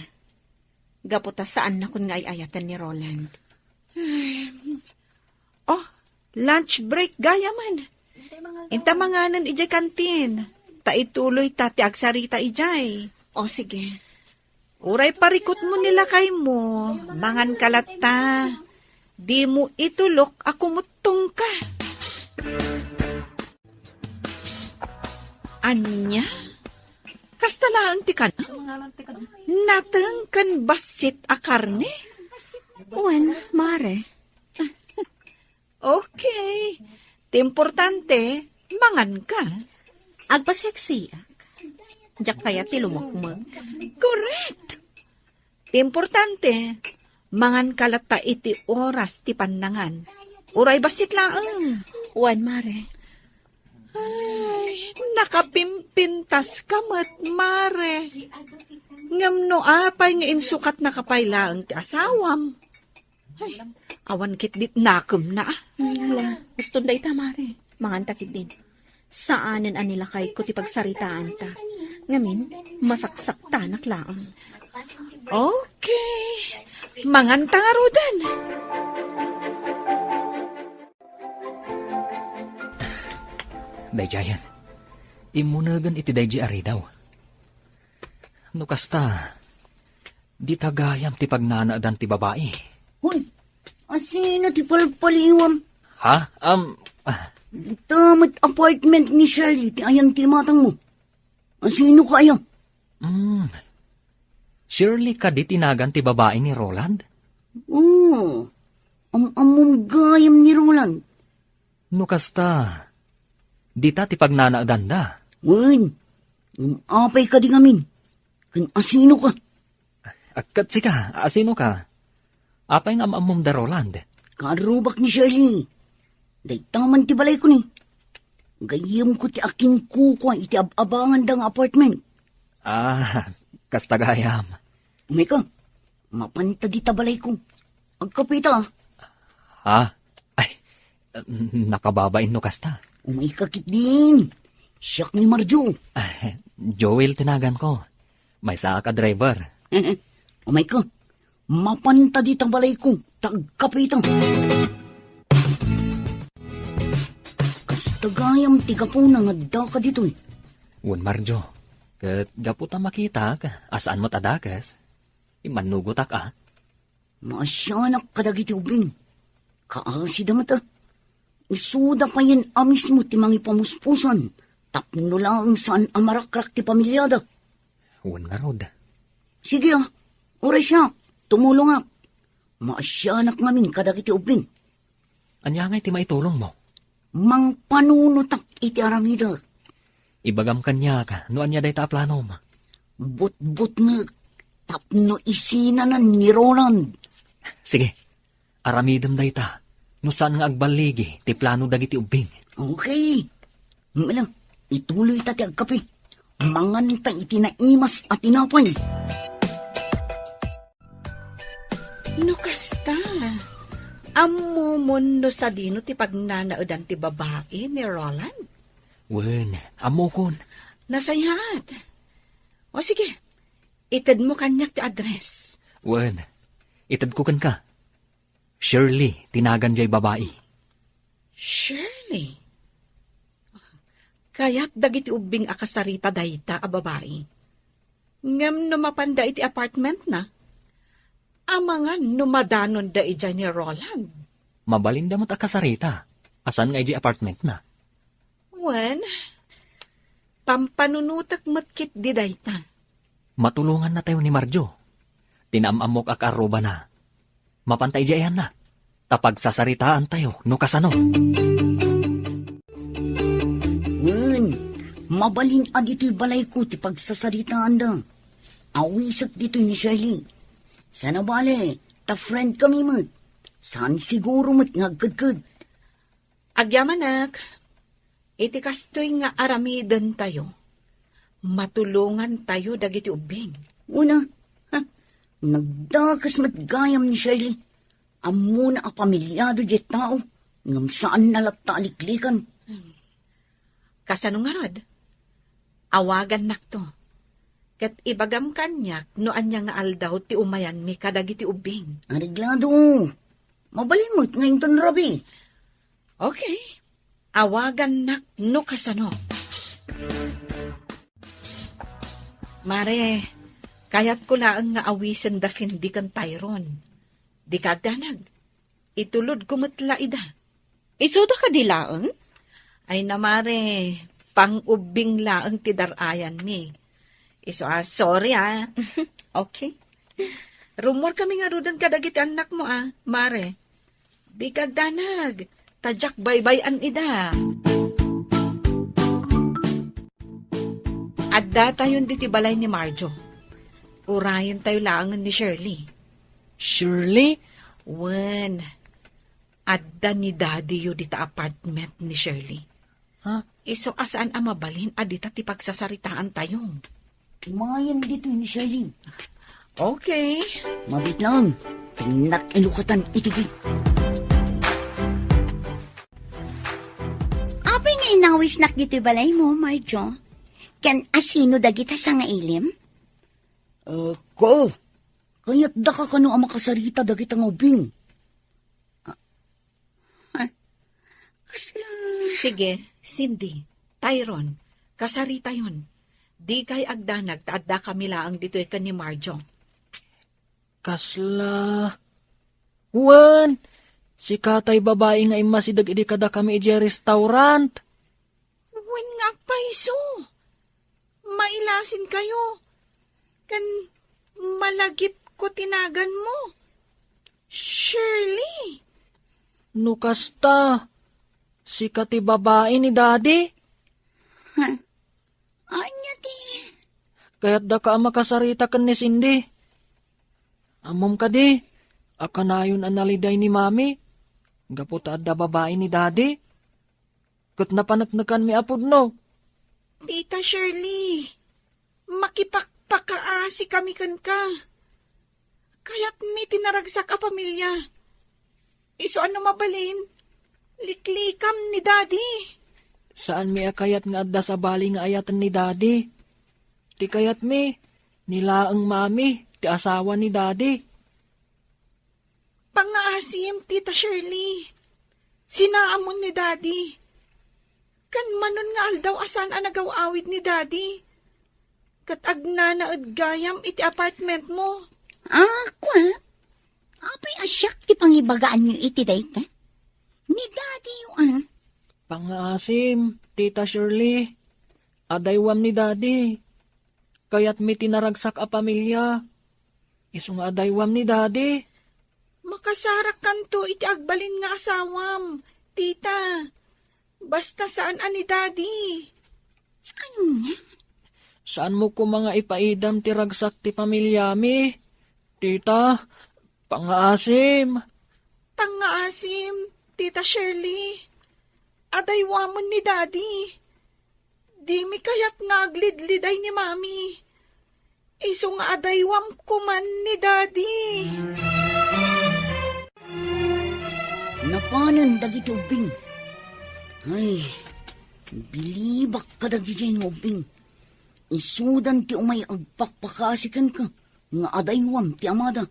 Gapu ta saannakon nga ay-ayaten ni Roland. Oh, lunch break gayamen. Inta manganen idiay kantin. Ta ituloyta ti agsarita idiay. O, sige. Uray parikutmo ni lakaymo, manganka latta. Dimo itulok a kumuttongka. Ania? Kasta laeng ti kanam? Nateng ken bassit a karne? Wen, Mare. Okay. Ti importante, manganka. Agpaseksiak. Diak kayat ti lumukmeg. Correct! Ti importante, manganka latta iti oras ti pannangan. Uray bassit laeng. Wen, Mare. Ay, nakapimpintaska met, Mare. Ngem no apay nga insukatnaka pay laeng ti asawam? Ay, awan ketdi nakemna, a. Ala, uston dayta, Mare. Manganta ketdin. Saanen a nilakayko ti pagsaritaanta. Ngamin, masaksaktanak laeng. Okay. Manganta ngaruden. Daydiayen, immunegen iti daydi a ridaw. No kasta, dita gayam ti pagnanaedan ti babai. Hoy, asino ti palpaliwam? Ha? Um, ah. Dita met apartment ni Shirley ti ayan ti imatangmo. Asino ka aya? Hmm. Shirley kadi ti nagan ti babai ni Roland? Oo. Am-ammom gayam ni Roland. No kasta, dita ti pagnanaedanda. Wen, ngem apay kadi ngamin? Ken asino ka? Ket sika, asino ka? Apay nga am-ammom da Roland? Karrubak ni Shirley. Dayta man ti balayko ni. Gayyemko ti akinkukua iti ab-abanganda nga apartment. Ah, kasta gayam. Umayka, mapanta dita balayko. Agkapita. Ha? Ay, nakababain no kasta. Umayka ketdin. Siak ni Marjo. Joel ti naganko. Maysaak a driver. Umayka. Mapanta dita balayko, ta agkapita. Kasta gayam ti gapuna nga addaka ditoy. Wen, Marjo. Ket gapu ta makitak a saan met a dakes, immannugotak a. Maasianak kadagiti ubbing. Kaasida met a. Isuda payen a mismo ti mangipamuspusan tapno laeng saan a marakrak ti pamiliada. Wen ngarud. Sige a, uray siak, tumulongak. Maasianak ngamin kadagiti ubbing. Ania ngay ti maitulongmo? Mangpanunotak iti aramidek. Ibagam kaniak no ania dayta a planom. Butbutngek tapno isinanan ni Roland. Sige, aramidem dayta no saan nga agballigi ti plano dagiti ubbing. Okay. Mala, ituloyta ti agkape. Manganta iti naimas a tinapay. No kasta, ammomon no sadino ti pagnanaedan ti babai ni Roland? Wen, ammokon. Nasayaat. O sige, itedmo kaniak ti address. Wen, itedko kenka. Shirley ti nagan jay babai. Shirley? Kayat dagiti ubbing a kasarita dayta a babai. Ngem no mapanda iti apartmentna, amangan no madanonda idiay ni Roland. Mabalinda met a kasarita a saan nga idiay apartmentna. Wen, pampanunotek met ketdi dayta. Matulongannatayo ni Marjo. Ti naam-ammok a kaarrubana. Mapanta idiay ayanna. Ta pagsasaritaantayo no kasano. Wen, mabalin a ditoy balayko ti pagsasaritaanda. Awisek ditoy ni Shirley. Saan a bale, ta friend kami met. Saan siguro met nga agkedked. Agyamanak, iti kastoy nga aramidentayo, matulongantayo dagiti ubbing. Una, ha, nagdakes met gayam ni Shirley. Ammona a pamilyado diay tao, ngem saanna latta a liklikan. Kasano ngarud? Awagannakto. Ket ibagam kaniak no ania nga aldaw ti umayanmi kadagiti ubbing. Areglado. Mabalin met nga inton rabii. Okay. Awagannak no kasano. Mare, kayatko laeng nga awisen da Cindy ken Tyron. Dika agdanag. Itulodko met la ida. Isuda kadi laeng? Ay na, mare, pang-ubbing laeng ti dar-ayanmi. Isu a, sorry, ah. Okay. Rummuar kami ngaruden kadagiti annakmo, ah, mare. Dika agdanag, ta diak baybay-an ida. Addatayon ditoy balay ni Marjo. Urayentayo laengen ni Shirley. Shirley? Wen, adda ni Daddy-yo dita apartment ni Shirley. Ha? Isu a saan a mabalin a dita ti pagsasaritaantayo. Umayen ditoy ni Shirley. Okay. Mabiit laeng, innak inukatan iti gate. Apay nga inawisnak ditoy balaymo, Marjo? Ken asino dagita sangailim? Eh, ko, kayatdaka kano a makasarita dagita nga ubbing? Ah, kasla. Sige, Cindy, Tyron, kasaritayon. Dikay agdanag ta addakami laeng ditoy ken ni Marjo. Kasla. Wen, sika tay babai nga immasideg idi kadakami idiay restaurant. Wen nga agpayso. Mailasinkayo. Ken malagipko ti naganmo. Shirley! No kasta, sika ti babai ni Daddy? Ha? Ania ti? Kayatdaka a makasarita ken ni Cindy. Ammom kadi, a kanayon a naliday ni Mami, gapu ta adda babai ni Daddy. Ket napaneknekanmi a pudno. Tita Shirley, makipakpakaasikami kenka. Kayatmi ti naragsak a pamilia. Isu a no mabalin, liklikam ni Daddy. Saanmi a kayat nga adda sabali nga ayaten ni Daddy. Ti kayatmi, ni laeng Mami, ti asawa ni Daddy. Pangngaasim, Tita Shirley. Sinaamon ni Daddy. Ken manon nga aldaw a saan a nagaw-awid ni Daddy. Ket agnanaed gayam iti apartmentmo. Ah, kua? Apay a siak ti pangibagaanyo iti dayta? Ni Daddy-yo, ah. Pangngaasim, Tita Shirley. Adaywam ni Daddy. Kayatmi ti naragsak a pamilia. Isu nga adaywam ni Daddy. Makasarakkanto iti agbalin nga asawam, Tita. Basta saan a ni Daddy. Ania? Saanmo koma nga ipaidam ti ragsak ti pamiliami, Tita. Pangngaasim. Pangngaasim, Tita Shirley. Adaywamon ni Daddy. Dimi kayat nga aglidliday ni Mami. Isu nga adaywam koman ni Daddy. Napanen dagiti ubbing. Ay, bilibak kadagiti nga ubbing. Isudan ti umay agpakpakasi kenka nga adaywam ti amada.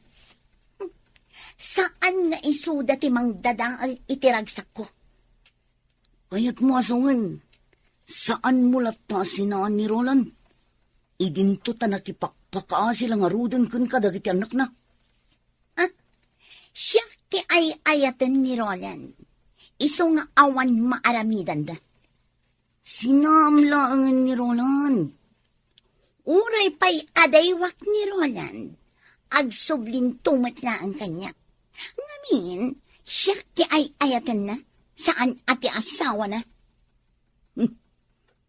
Saan nga isuda ti mangdadael iti ragsakko. Kayatmo a sungen, saanmo latta a sinaan ni Roland? Idinto ta nakipakpakaasi la ngaruden kenka dagiti annakna. Ah, siak ti ay-ayaten ni Roland. Isu nga awan maaramidanda. Sinaam laengen ni Roland. Uray pay adaywak ni Roland, agsublinto met laeng kaniak. Ngamin, siak ti ay-ayatenna, saan a ti asawana. Hmm.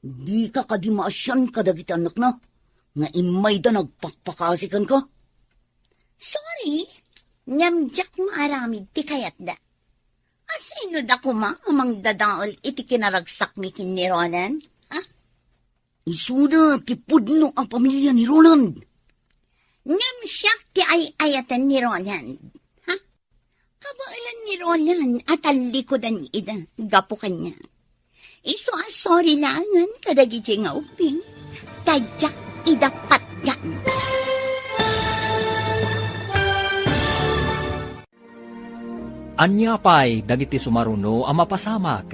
Dika kadi maasian kadagiti annakna nga immayda nagpakpakasi kenka? Sorry, ngem diak maaramid ti kayatda. Asino da koma a mangdadael iti kinaragsakmi ken ni Roland? Ha? Isuda ti pudno a pamilia ni Roland. Ngem siak ti ay-ayaten ni Roland. Ha? Kabaelan ni Roland a tallikudan ida gapu kaniak. Isu a sorry laengen kadagiti nga ubbing, ta diak ida patgan. Ania pay dagiti sumaruno a mapasamak?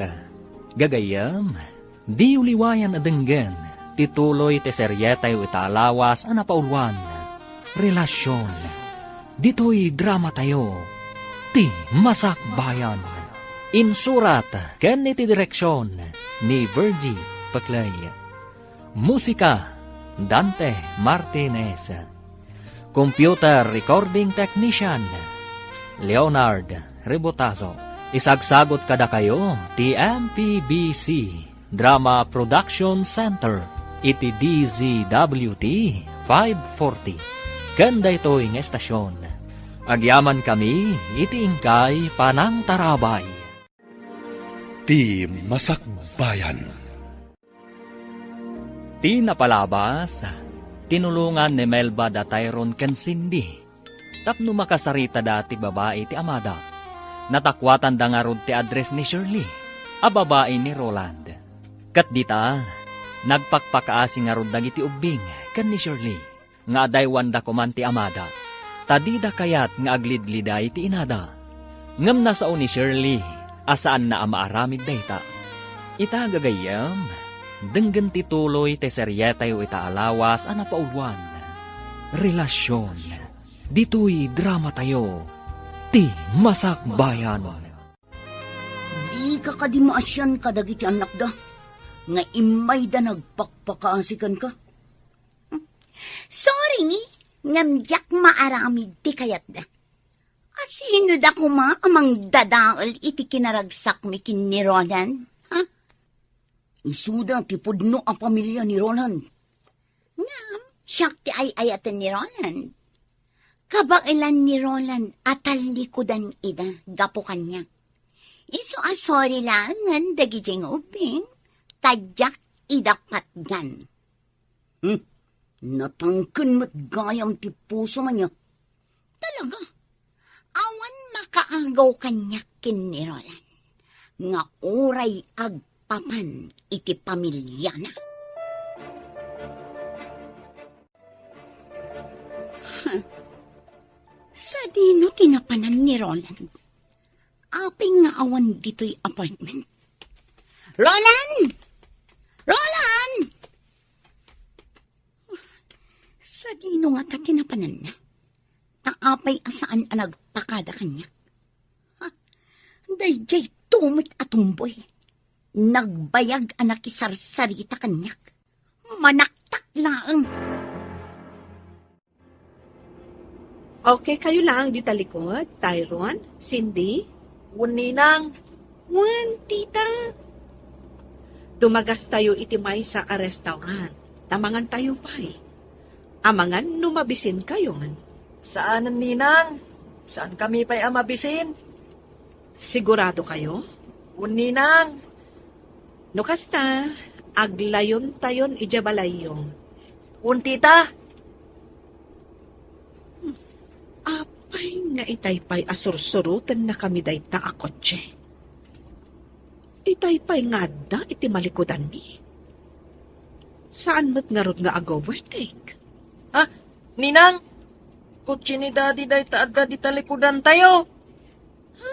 Gagayyem, diyo liwayan a denggen ti tuloy ti serietayo ita a lawas a napauluan, Relasion. Ditoy dramatayo, Ti Masakbayan. Insurat ken iti direksion ni Virgie Peclay. Musika, Dante Martinez. Computer Recording Technician, Leonard Rebotazo. Isagsagut kadakayo ti M P B C Drama Production Center iti D Z W T five forty. Ken daytoy nga estasion, agyamankami iti inkay panangtarabay. Ti Masakbayan. Ti napalabas, tinulongan ni Melba da Tyron ken Cindy tapno makasaritada ti babai ti amada. Natakuatanda ngarud ti address ni Shirley a babai ni Roland. Ket dita, nagpakpakaasi ngarud dagiti ubbing ken ni Shirley nga adaywanda koman ti amada, ta dida kayat nga aglidliday ti inada. Ngem nasao ni Shirley a saanna a maaramid dayta. Ita, gagayyem, denggen ti tuloy ti serietayo ita a lawas a napauluan, Relasion. Ditoy dramatayo, Ti Masakbayan. Dika kadi maasian kadagiti annakda nga immayda nagpakpakaasi kenka? Sorry, ngem diak maaramid ti kayatda. Asino da koma a mangdadael iti kinaragsakmi ken ni Roland? Ha? Isuda ti pudno a pamilia ni Roland. Ngem, siak ti ay-ayaten ni Roland. Kabaelan ni Roland a tallikudan ida gapu kaniak. Isu a sorry laengen dagiti nga ubbing, ta diak ida patgan. Hmm, natangken met gayam ti pusom ania. Talaga, awan makaagaw kaniak ken ni Roland nga uray agpapan iti pamiliana. Sadino ti napanan ni Roland? Apay nga awan ditoy apartment? Roland! Roland! Sadino ngata ti napananna? Ta apay a saan a nagpakada kaniak? Ha? Daydiay tumet a tumboy. Nagbayag a nakisarsarita kaniak. Manaktak laeng. Okay kayo laeng dita likod, Tyron, Cindy? Wen, ninang. Wen, tita. Dumagastayo iti maysa a restaurant. Ta mangantayo pay. Amangan no mabisinkayon. Saanen, ninang. Saankami pay a mabisin. Sigurado kayo? Wen, ninang. No kasta, aglayontayon idiay balayyo. Wen, tita. Apay nga itay pay a sursurotennakami dayta a kotse? Itay pay nga adda iti malikudanmi? Saan met ngarud nga ag-overtake? Ah, Ninang, kotse ni Daddy dayta adda di talikudantayo. Ha?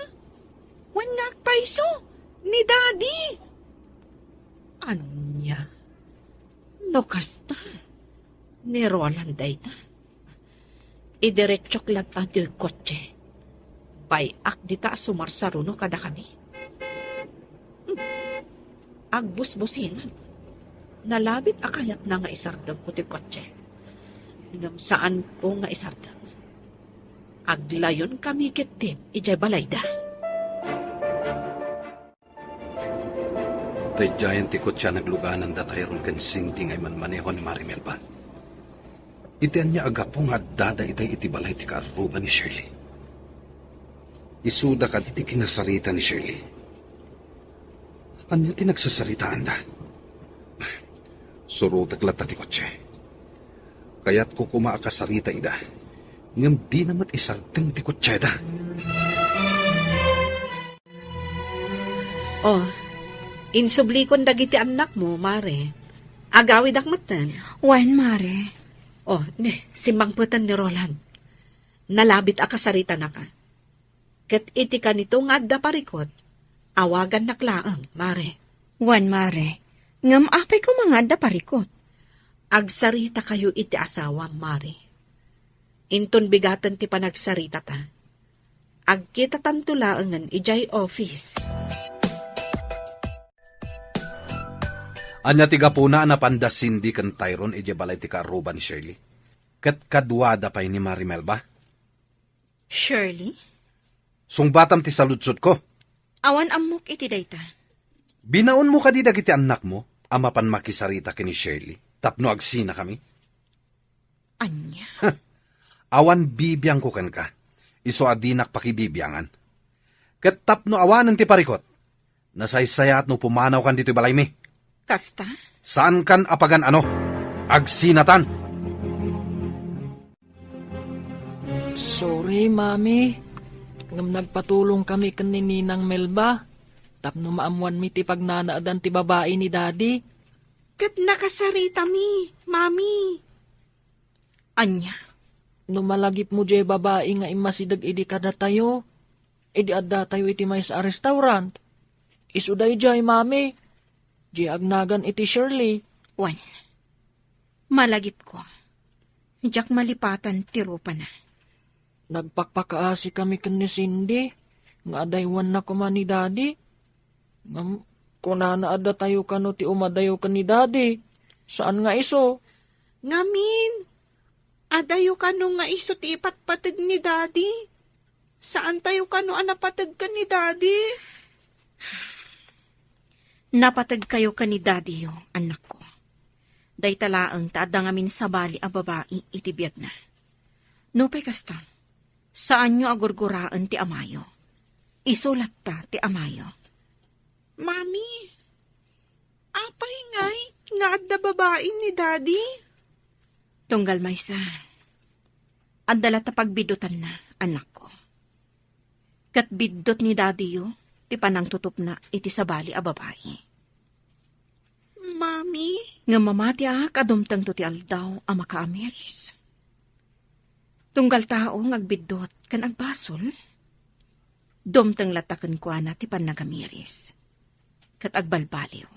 Wen nga agpayso ni Daddy? Ania? No kasta, ni Roland dayta. Idiretsok latta ti kotse. Bay-ak dita a sumarsaruno kadakami. Hmm. Agbusbusingan. Nalabit a kayatna nga isardengko ti kotse. Ngem saanko nga isardeng. Aglayonkami ketdin idiay balayda. Daydiayen ti kotse a naglugananda Tyrone ken Cindy nga imanmaneho ni Mari Melba. Iti ania a gapu nga addada itay iti balay ti kaarruba ni Shirley? Isuda kadi ti kinasarita ni Shirley? Ania ti nagsasaritaanda? Surotek latta ti kotse. Kayatko koma a kasarita ida, ngem dina met isardeng ti kotseda. Oh, insublikon dagiti annakmo, Mare. Agawidak metten. Wen, Mare. Oh, ne, simmangpeten ni Roland. Nalabit a kasaritanaka. Ket iti kanito nga adda parikut, awagannak laeng, Mare. Wen, Mare. Ngem apay koma nga adda parikut? Agsaritakayo iti asawam, Mare. Inton bigaten ti panagsaritata, agkitatanto laengen idiay office. Ania ti gapuna a napanda Cindy ken Tyrone idiay balay ti kaarruba ni Shirley? Ket kaduada pay ni Mari Melba? Shirley? Sungbatam ti saludsodko. Awan ammok iti dayta. Binaonmo kadi dagiti annakmo a mapan makisarita ken ni Shirley tapno agsinakami? Ania? Huh. Awan bibiangko kenka. Isu a dinak pakibibiangan. Ket tapno awanen ti parikut, nasaysayaat no pumanawkan ditoy balaymi. Kasta? Saankan a pagan-ano. Agsinatan! Sorry, Mami. Ngem nagpatulongkami ken ni Ninang Melba tapno maammoanmi ti pagnanaedan ti babai ni Daddy. Ket nakasaritami, Mami. Ania? No malagipmo diay babai nga immasideg idi kadatayo, idi addatayo iti maysa a restaurant. Isu daydiay, Mami. Diay agnagan iti Shirley. Wen, malagipko. Diak malipatan ti rupana. Nagpakpakaasikami ken ni Cindy nga adaywanna koma ni Daddy. Ngem kunana, addatayo kano ti umadayo ken ni Daddy. Saan nga isu. Ngamin, adayo kano nga isu ti ipatpateg ni Daddy? Saantayo kano a napateg ken ni Daddy? Napategkayo ken ni Daddyyo, annakko. Dayta laeng ta adda ngamin sabali a babai iti biagna. Nupay kasta, saanyo a gurguraen ti amayo. Isu latta ti amayo. Mami, apay ngay nga adda babai ni Daddy? Tunggal maysa, adda latta pagbiddutanna, annakko. Ket biddut ni Daddyyo ti panangtutupna iti sabali a babai. Mami? Ngem mamatiak a dumtengto ti aldaw a makaamiris. Tunggal tao nga agbiddut ken agbasol, dumteng latta kenkuana ti pannagamiris ket agbalbaliw.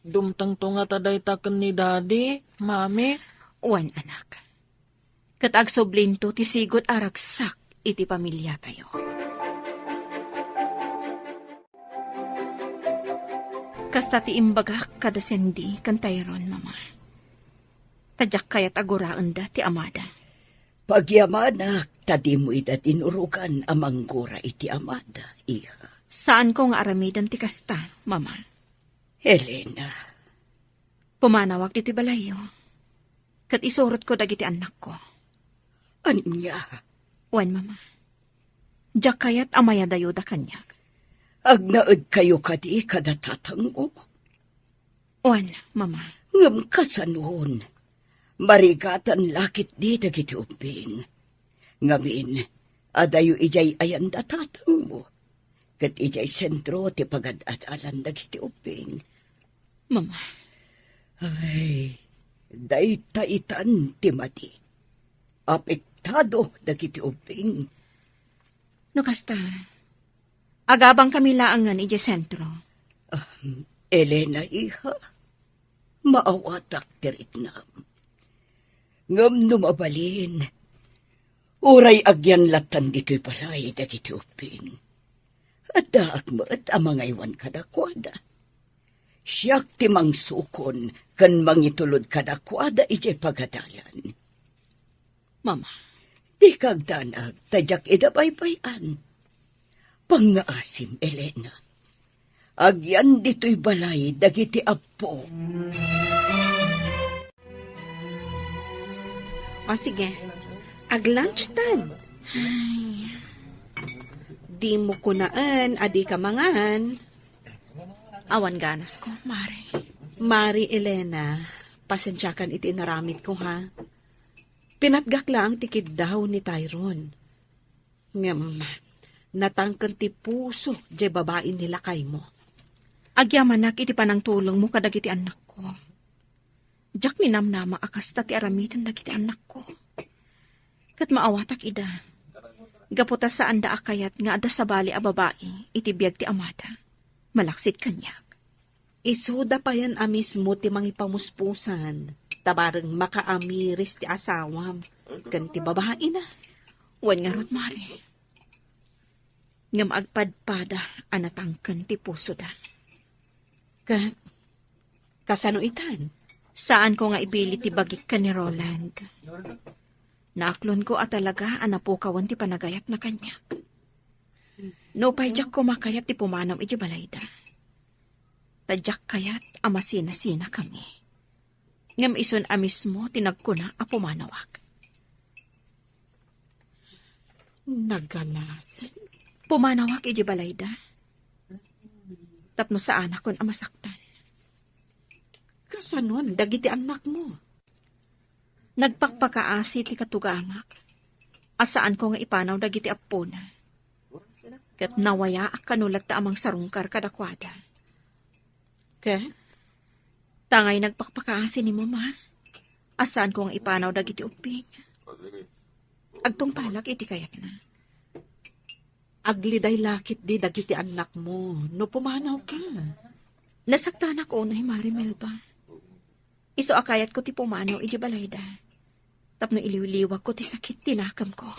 Dumtengto ngata dayta ken ni Daddy, Mami? Wen, anak. Ket agsublinto ti sigud a ragsak iti pamiliatayo. Kasta ti imbagak kada Cindy ken Tyrone, Mama. Ta diak kayat a guraenda ti amada. Pagyamanak ta dimo ida dinurogan a manggura iti amada, iha. Saanko nga aramiden ti kasta, Mama. Helena. Pumanawak ditoy balayyo, ket isurotko dagiti annakko. Ania? Wen, Mama. Diak kayat a mayadayoda kaniak. Agnaedkayo kadi kada tatangmo? Wen, Mama. Ngem kasanon, marigatan la ketdi dagiti ubbing. Ngamin, adayo idiay ayan da tatangmo, ket idiay sentro ti pagad-adalan dagiti ubbing. Mama. Ay, dayta itan ti madi. Apektado dagiti ubbing. No kasta, agabangkami laengen idiay sentro. Ah, Elena, iha, maawatak ti riknam. Ngem no mabalin, uray agyan lattan ditoy balay dagiti ubbing, addaak met a mangaywan kadakuada. Siak ti mangsukon ken mangitulod kadakuada idiay pagadalan. Mama. Dika agdanag, ta diak ida baybay-an. Pangngaasim, Elena. Agyan ditoy balay dagiti appo. O sige, ag-lunch time. Ay. Dimo kunaen a dika mangan. Awan ganasko, Mare. Mare Elena, pasensiakan iti inaramidko, ha? Pinatgak laeng ti kiddaw ni Tyrone. Ngem, natangken ti puso diay babai ni lakaymo. Agyamanak iti panangtulongmo kadagiti annakko. Diak ninamnama a kasta ti aramiden dagiti annakko. Ket maawatak ida. Gapu ta saanda a kayat nga adda sabali a babai iti biag ti amada, malaksid kaniak. Isuda payen a mismo ti mangipamuspusan, ta bareng makaamiris ti asawam ken ti babaina. Wen ngarud, Mare. Ngem agpadpada a natangken ti pusoda. Ket, kasano itan? Saanko nga ipili ti bagik ken ni Roland. Naaklonko a talaga a napukawen ti panagayatna kaniak. Nupay diak koma kayat ti pumanaw iti balayda. Ta diak kayat a masinasinakami. Ngem isun a mismo ti nagkuna a pumanawak. Naganasen. Pumanawak iti balayda. Tapno saanakon a masaktan. Kasanon dagiti annakmo? Nagpakpakaasi ti katugangak a saanko nga ipanaw dagiti appona. Ket nawayaak kano latta a mangsarungkar kadakuada. Ket, tangay nagpakpakaasi ni Mama a saanko nga ipanaw dagiti ubbing. Agtungpalak iti kayatna. Agliday la ketdi dagiti annakmo no pumanawka. Nasaktanak unay, Mare Melba. Isu a kayatko ti pumanaw iti balayda tapno iliwliwagko ti sakit ti nakemko.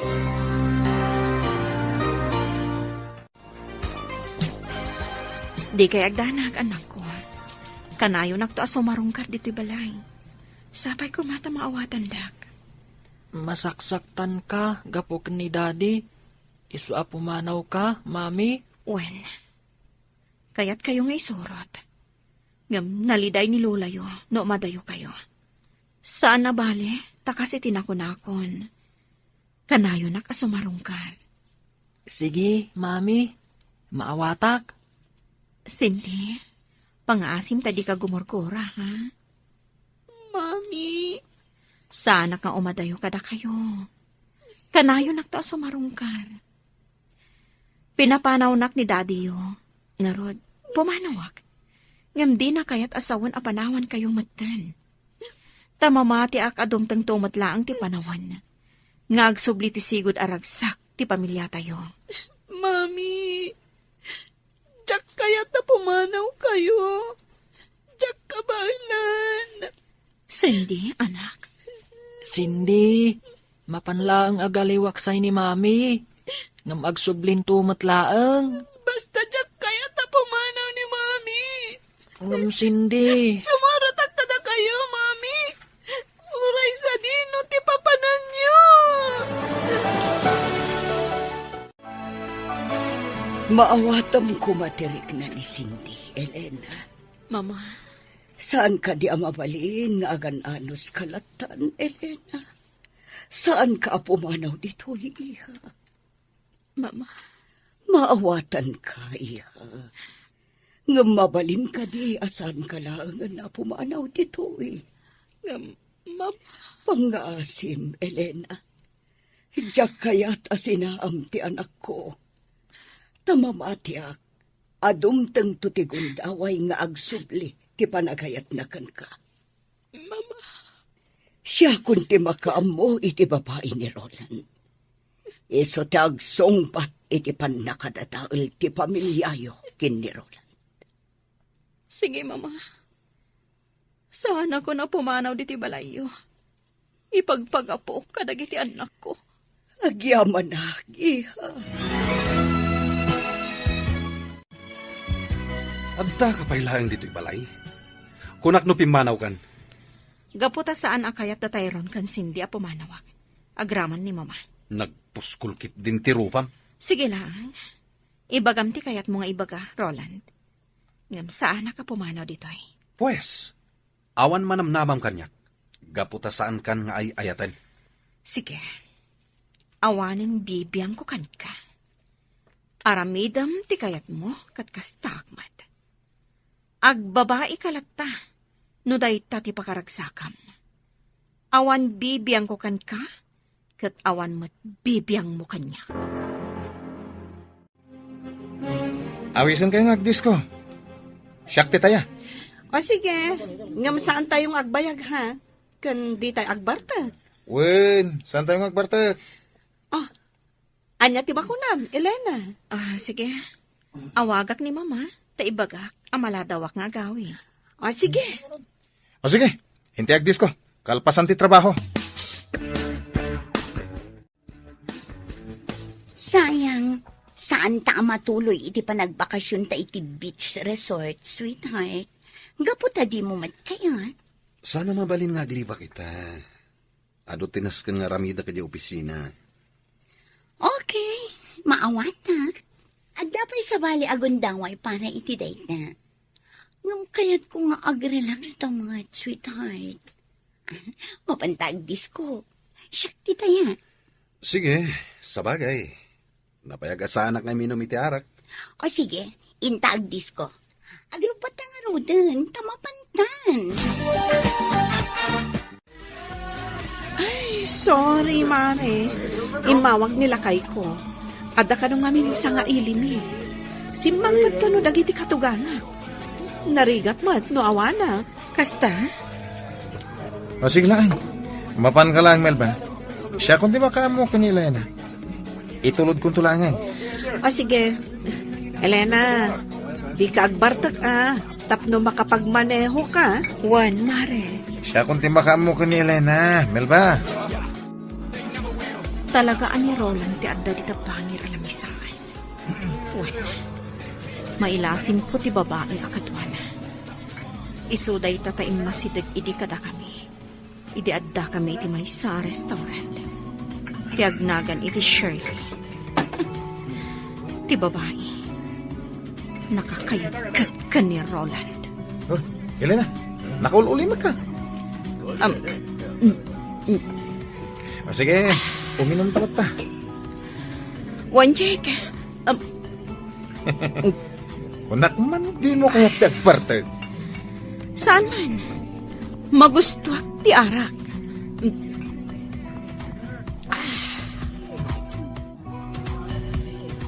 Dikay agdanag, annakko. Kanayonakto a sumarungkar ditoy balay. Sapay koma ta maawatandak. Masaksaktanka gapu ken ni Daddy. Isu a pumanawka, Mami? Wen, kayatkayo nga isurot. Ngem naliday ni lolayo no umadayokayo. Saan a bale, ta kas iti nakunakon, kanayonak a sumarungkar. Sige, Mami. Maawatak. Cindy, pangaasim ta dika gumurgura, ha? Mami. Saanak nga umadayo kadakayo. Kanayonakto a sumarungkar. Pinapanawnak ni Daddy-yo. Ngarud, pumanawak. Ngem dina kayat a sawen a panawankayo metten. Ta mamatiak a dumtengto met laeng ti panawen nga agsubli ti sigud a ragsak ti pamiliatayo. Mami, diak kayat a pumanawkayo. Diak kabaelan. Cindy, anak. Cindy, mapan laeng agaliwak say ni Mami. Ngem agsublinto met laeng. Basta diak kayat a pumanaw ni Mami. Ngem Cindy. Sumurotak kadakayo, Mami. Uray sadino ti papananyo. Maawatam koma ti rikna ni Cindy, Elena. Mama. Saan kadi a mabalin nga agan-anos ka lattan, Elena? Saan ka a pumanaw ditoy, iha? Mama. Maawatanka, iha. Ngem mabalin kadi a saan ka laengen a pumanaw ditoy? Ngem, Mama. Pangngaasim, Elena. Diak kayat a sinaam ti anakko. Ta mamatiak a dumtengto ti gundaway nga agsubli ti panagayatna kenka. Mama. Siakon ti makaammo iti babai ni Roland. Isu ti agsungbat iti pannakadadael ti pamiliayo ken ni Roland. Sige, Mama. Saanakon a pumanaw ditoy balayyo. Ipagpagapok kadagiti annakko. Agyamanak, iha. Adda ka pay laeng ditoy balay? Kunak no pimmanawkan. Gapu ta saan a kayat da Tyrone ken Cindy a pumanawak. Agraman ni Mama. Nagpuskol ketdin ti rupam. Sige lang. Ibagam ti kayatmo nga ibaga, Roland. Ngem saanak a pumanaw ditoy. Pues, awan manamnamam kaniak. Gapu ta saankan nga ay-ayaten. Sige. Awanen bibiangko kenka. Aramidem ti kayatmo ket kastaak met. Agbabaika latta no dayta ti pakaragsakam. Awan bibiangko kenka, ket awan met bibiangmo kaniak. Awisenkayo nga agdisko. Siak ti taya. O sige, ngem saantayo nga agbayag, ha? Ken ditay agbartek. Wen, saantayo nga agbartek. Ah, ania ti makunam, Elena? Ah, sige. Awagak ni Mama, ta ibagak a maladawak nga agawid. Ah, sige. O sige, inti agdisko. Kalpasan ti trabaho. Sayang, saanta a matuloy iti panagbakasionta iti beach resort, sweetheart. Gapu ta dimo met kayat. Saan a mabalin nga aglibak ita. Adu ti nasken nga aramidek idiay opisina. Okay, maawatak. Adda pay sabali a gundaway para iti dayta. Ngem kayatko nga agrelax ta met, sweetheart. Mapanta agdisko. Siak ti taya. Sige, sabagay. Napayagasaanak nga minum iti arak. O sige, inta agdisko. Agrupata ngaruden, ta mapantan. Ay, sorry, Mare. Immawag ni lakayko. Adda kano ngamin sanga ilimi. Simmangpet kano dagiti katuganak. Narigat met no awanak. Kasta? O, sige lang. Mapanka lang, Melba. Siakon ti makaammo ken ni Elena. Itulodkonto laengen. O, sige. Elena, dika agbartek, a, tapno makapagmanehoka. Wen, Mare. Siakon ti makaammo ken ni Elena, Melba. Talaga a ni Roland ti adda dita bangir a lamisaan. Wen, mailasinko ti babai a kaduana. Isu dayta ta immasideg idi kadakami. Idi addakami iti maysa a restaurant. Ti agnagan iti Shirley. Ti babai. Nakakayatkat ken ni Roland. Oh, Elena, nakaul-ulimekka. Um, mm, mm. O, sige, uminom ta latta. Wen, Jake. Um, Kunak man, dimo kayat ti agbartek? Saan man? Magustuak ti arak.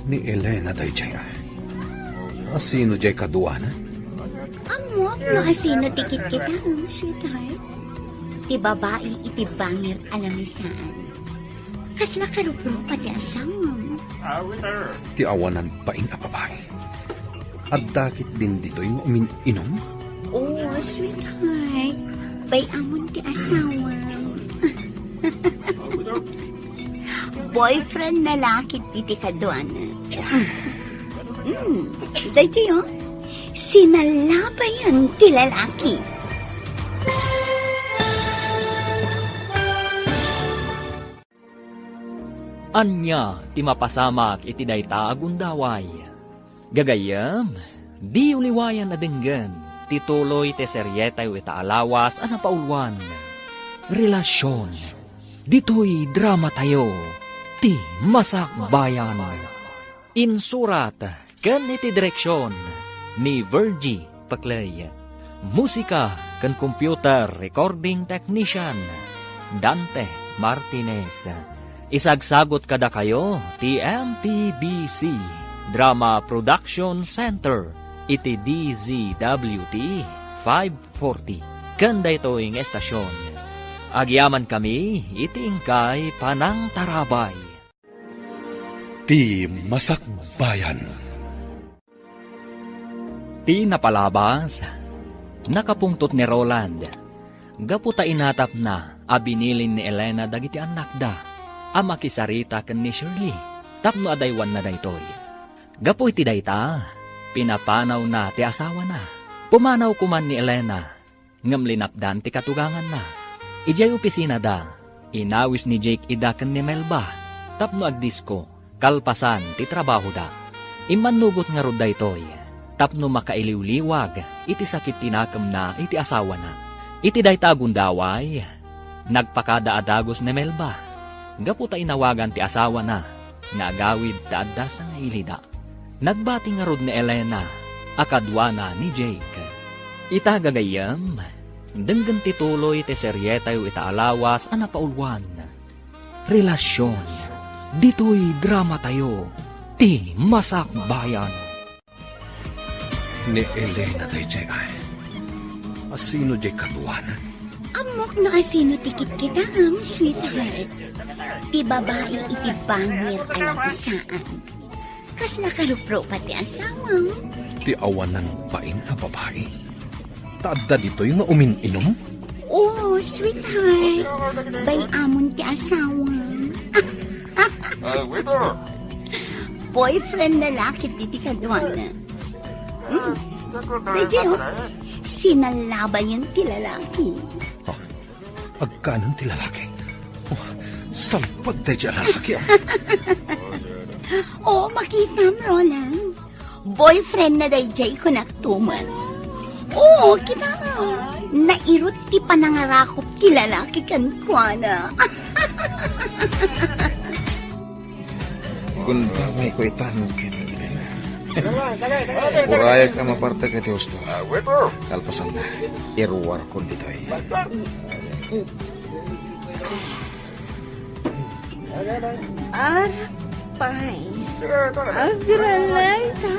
Ni Elena daydiay, a. Asino diay kaduana? Ammok no asino ti kitkitaem, sweetheart. Ti babai iti bangir a lamisaan. Kasla karuprupa ti asawam. Ti awanan bain a babai. Adda ketdin ditoy nga umin-inum? Oh, sweetheart. Bay-amon ti asawam. Boyfriend na la ketdi ti kaduana. Mm. Daytoy, oh. Sinalabayan ti lalaki. Ania ti mapasamak iti dayta a gundaway? Gagayyem, diyo liwayan a denggen ti tuloy ti serietayo ita a lawas a napauluan, Relasyon. Ditoy dramatayo, ti Masakbayan. Insurat ken iti direksion ni Virgie Paclay. Musika ken computer recording technician, Dante Martinez. Isagsagot kadakayo ti M P B C Drama Production Center iti D Z W T five forty Ken daytoy nga estasion, agyamankami iti inkay panangtarabay. Ti Masakbayan. Ti napalabas, nakapungtot ni Roland gapu ta inatapna a binilin ni Elena dagiti annakda a makisarita ken ni Shirley tapno adaywanna daytoy. Gapu iti dayta, pinapanawna ti asawana. Pumanaw koman ni Elena ngem linapdan ti katuganganna. Idiay opisinada, inawis ni Jake ida ken ni Melba tapno agdisko kalpasan ti trabahoda. Immannugot ngarud daytoy tapno makailiwliwag iti sakit ti nakemna iti asawana. Iti dayta a gundaway, nagpakada a dagus ni Melba gapu ta inawagan ti asawana nga agawid ta adda sangailida. Nagbati ngarud ni Elena a kaduana ni Jake. Ita gagayyem, denggen ti tuloy ti serietayo ita a lawas a napauluan, Relasion. Ditoy dramatayo, Ti Masakbayan. Ni Elena daydiay ay. Asino diay kaduana? Ammok no asino ti kitkitaem, sweetheart. Ti babai iti bangir a lagsaan. Kasla karuprupa ti asawam. Ti awanan bain a babai? Ta adda ditoy nga umin-inum? Oh, sweetheart. Bay-amon ti asawam. Ah, waiter! Boyfriend na lakit diti kaduana. Hmm. Daydiay, oh. Sinalabayan ti lalaki. Ha? Agkanan ti lalaki? Oh, salpag daydiay a lalaki, ah. Oh, makitam, Roland. Boyfriend na daydiay kunak tuman. Oh, kita. Nairut ti panangarakop ti lalaki kenkuana. Gundawayko itan ken Elena. Urayak a mapartek iti husto. Kalpasanna, iruarkon ditoy. Arak pay. Agralayta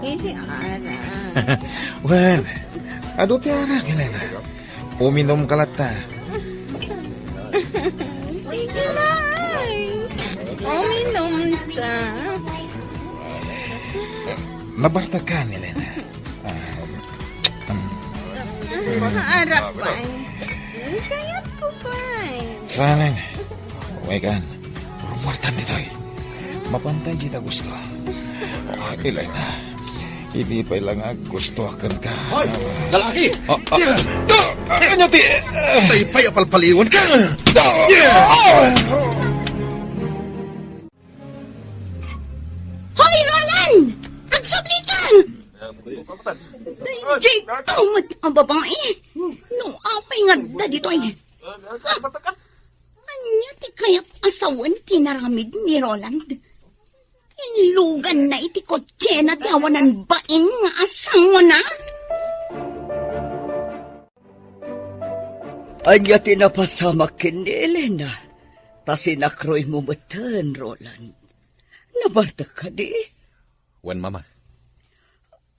iti arak. Wen, adu ti arak, Elena. Uminumka latta. Sige, Nay. Uminumta. Nabartakan, Elena. Ah, um, Arak pay. Kayatko pay. Saan? Wekan. Rummuartan ditoy. Mapantay dita gusto. Ah, Elena. Idi pay la nga gusto aken ka. Hoy! Lalaki! Ah, ah. Tira! Ah, ania ti? Tay pay apalpaliwan ka! Ah! Hoy, Roland! Agsubli ka! Daydiay met a babai. No apay nga adda ditoy? Ania ti kayat a sawen ti inaramid ni Roland? Inluganna iti kotsena ti awanan bain nga asawana? Ania ti napasamak ken ni Elena? Ta sinakroymo metten, Roland. Nabartek kadi? Wen, Mama.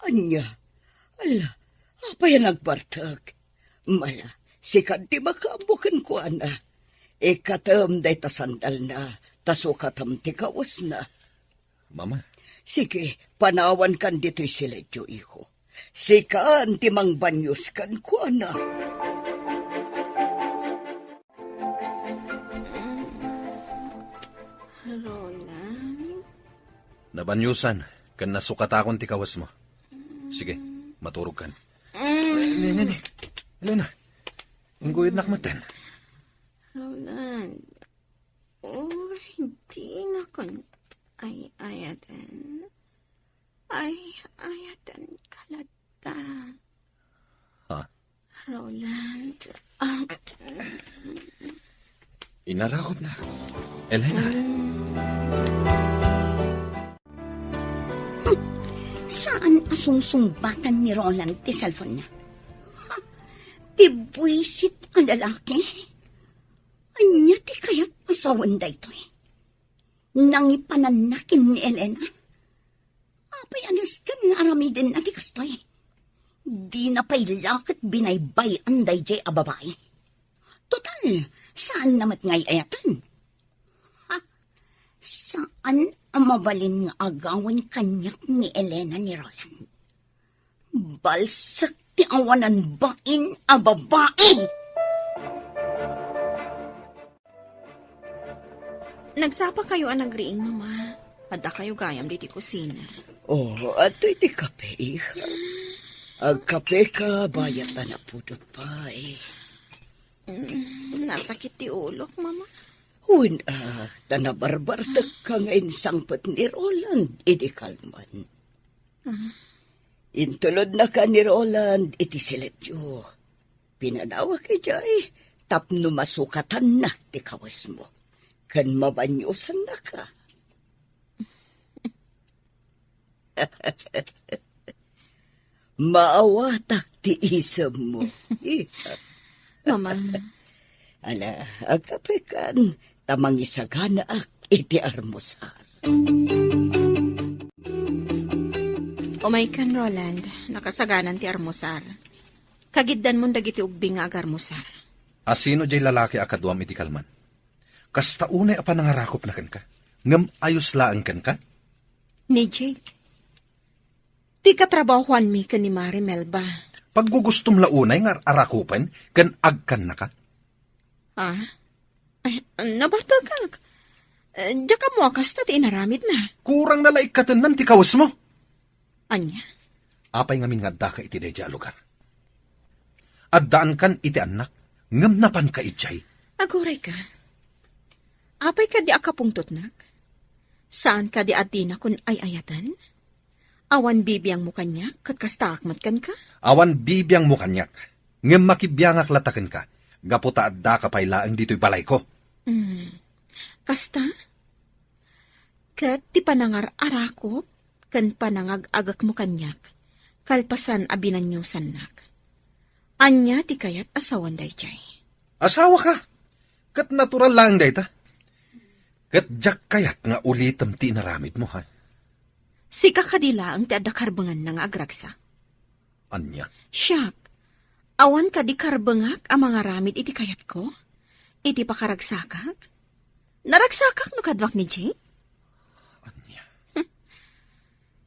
Ania? Ala, apay a nagbartek? Mala, sika ti makaammo kenkuana. Ikkatem dayta sandalna, ta sukatem ti kawesna. Mama. Sige, panawankan ditoy siledyo, iho. Sikan ti mangbanyos kenkuana. Roland? Nabanyosan, ken nasukatakon ti kawesmo. Sige, maturogkan. Mm. Ne, ne, ne. Elena, ingguyodnak metten. Roland, uray dinakon ay-ayaten. Ay-ayatenka latta. Ha? Roland, ah. Inarakopnak, Elena. Saan a sungsungbatan ni Roland ti cellphone-na? Ha? Ti buisit a lalaki? Ania ti kayat a sawen daytoy? Nangipananna ken ni Elena? Apay a nasken nga aramidenna ti kastoy? Dina pay la ket binaybay-an daydiay a babai. Total, saanna met nga ay-ayaten. Ha? Saan a mabalin nga agawen kaniak ni Elena ni Roland. Balsek ti awanan bain a babai! Nagsapakayo a nagriing, Mama. Addakayo gayam ditoy kusina. Oh, adtoy ti kape, iha. Agkapeka, bayat a napudot pay. Mm, nasakit ti ulok, Mama. Wen, ah, ta nabarbartekka nga insangpet ni Roland idi kalman. Ah. Intulodnaka ni Roland iti siletyo. Pinanawak idiay tapno masukatanna ti kawesmo ken mabaniosannaka. Maawatak ti isemmo. Mamang. Ala, agkapekan, ta mangisaganaak iti armusar. Umaykan, Roland. Nakasaganan ti armusar. Kagiddanmon dagiti ubbing nga agarmusar. Asino jay lalaki a kaduam iti kalman? Kasta unay a panangarakupna kenka, ngem ayos laeng kenka? Ni Jake. Ti katrabahuanmi ken ni Mari Melba. Paggugustom la unay nga arakupen ken agkannaka? Ah? Ay, nabartekak. Eh, diak ammo a kasta ti inaramidna. Kurang na la ikkatennan ti kawesmo. Ania? Apay ngamin nga addaka iti daydiay a lugar? Addaankan iti annak, ngem napanka idiay. Aguray ka. Apay kadi a kapungtotnak? Saan kadi a dinakon ay-ayaten? Awan bibiangmo kaniak, ket kastaak met kenka? Awan bibiangmo kaniak, ngem makibiangak latta kenka, gapu ta addaka pay laeng ditoy balayko. Hmm. Kasta? Ket ti panangar-arakop ken panangag-agekmo kaniak, kalpasan a binaniosannak. Ania ti kayat a sawen daydiay? Asawaka, ket natural laeng dayta. Ket diak kayat nga ulitem ti inaramidmo, ha? Sika kadi laeng ti adda karbenganna nga agragsak? Ania? Siak, awan kadi karbengak a mangaramid iti kayatko? Iti pakaragsakak? Naragsakak no kaduak ni Jake? Ania?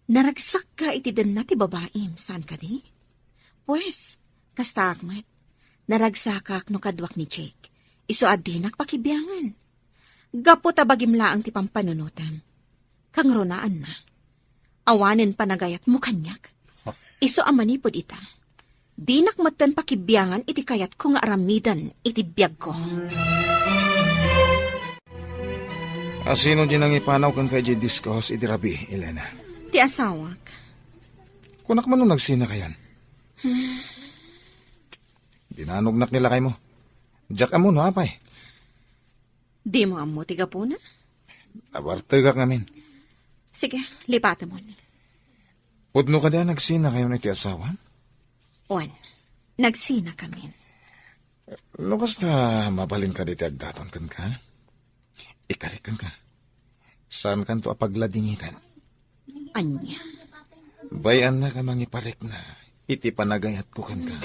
Naragsakka iti denna ti babaim, saan kadi? Pues, kastaak met. Naragsakak no kaduak ni Jake. Isu a dinak pakibiangan. Gapu ta bagim laeng ti pampanunotem. Kangrunaanna, awanen panagayatmo kaniak. Huh? Isu a manipud ita, dinak metten pakibiangan iti kayatko nga aramiden iti biagko. Asino di nangipanaw kenka idiay disco house iti rabii, Elena? Ti asawak. Kunak man no nagsinakayon. Dinanognak ni lakaymo. Diak ammo no apay. Dimo ammo ti gapuna? Nabartegak ngamin. Sige, lipatemon. Pudno kadi a nagsinakayon iti asawam? Wen, nagsinakamin. No kasta, mabalin kadi ti agdaton kenka? Ikalik kenka. Saankanto a pagladingiten. Ania? Bay-annak a mangiparikna iti panagayatko kenka.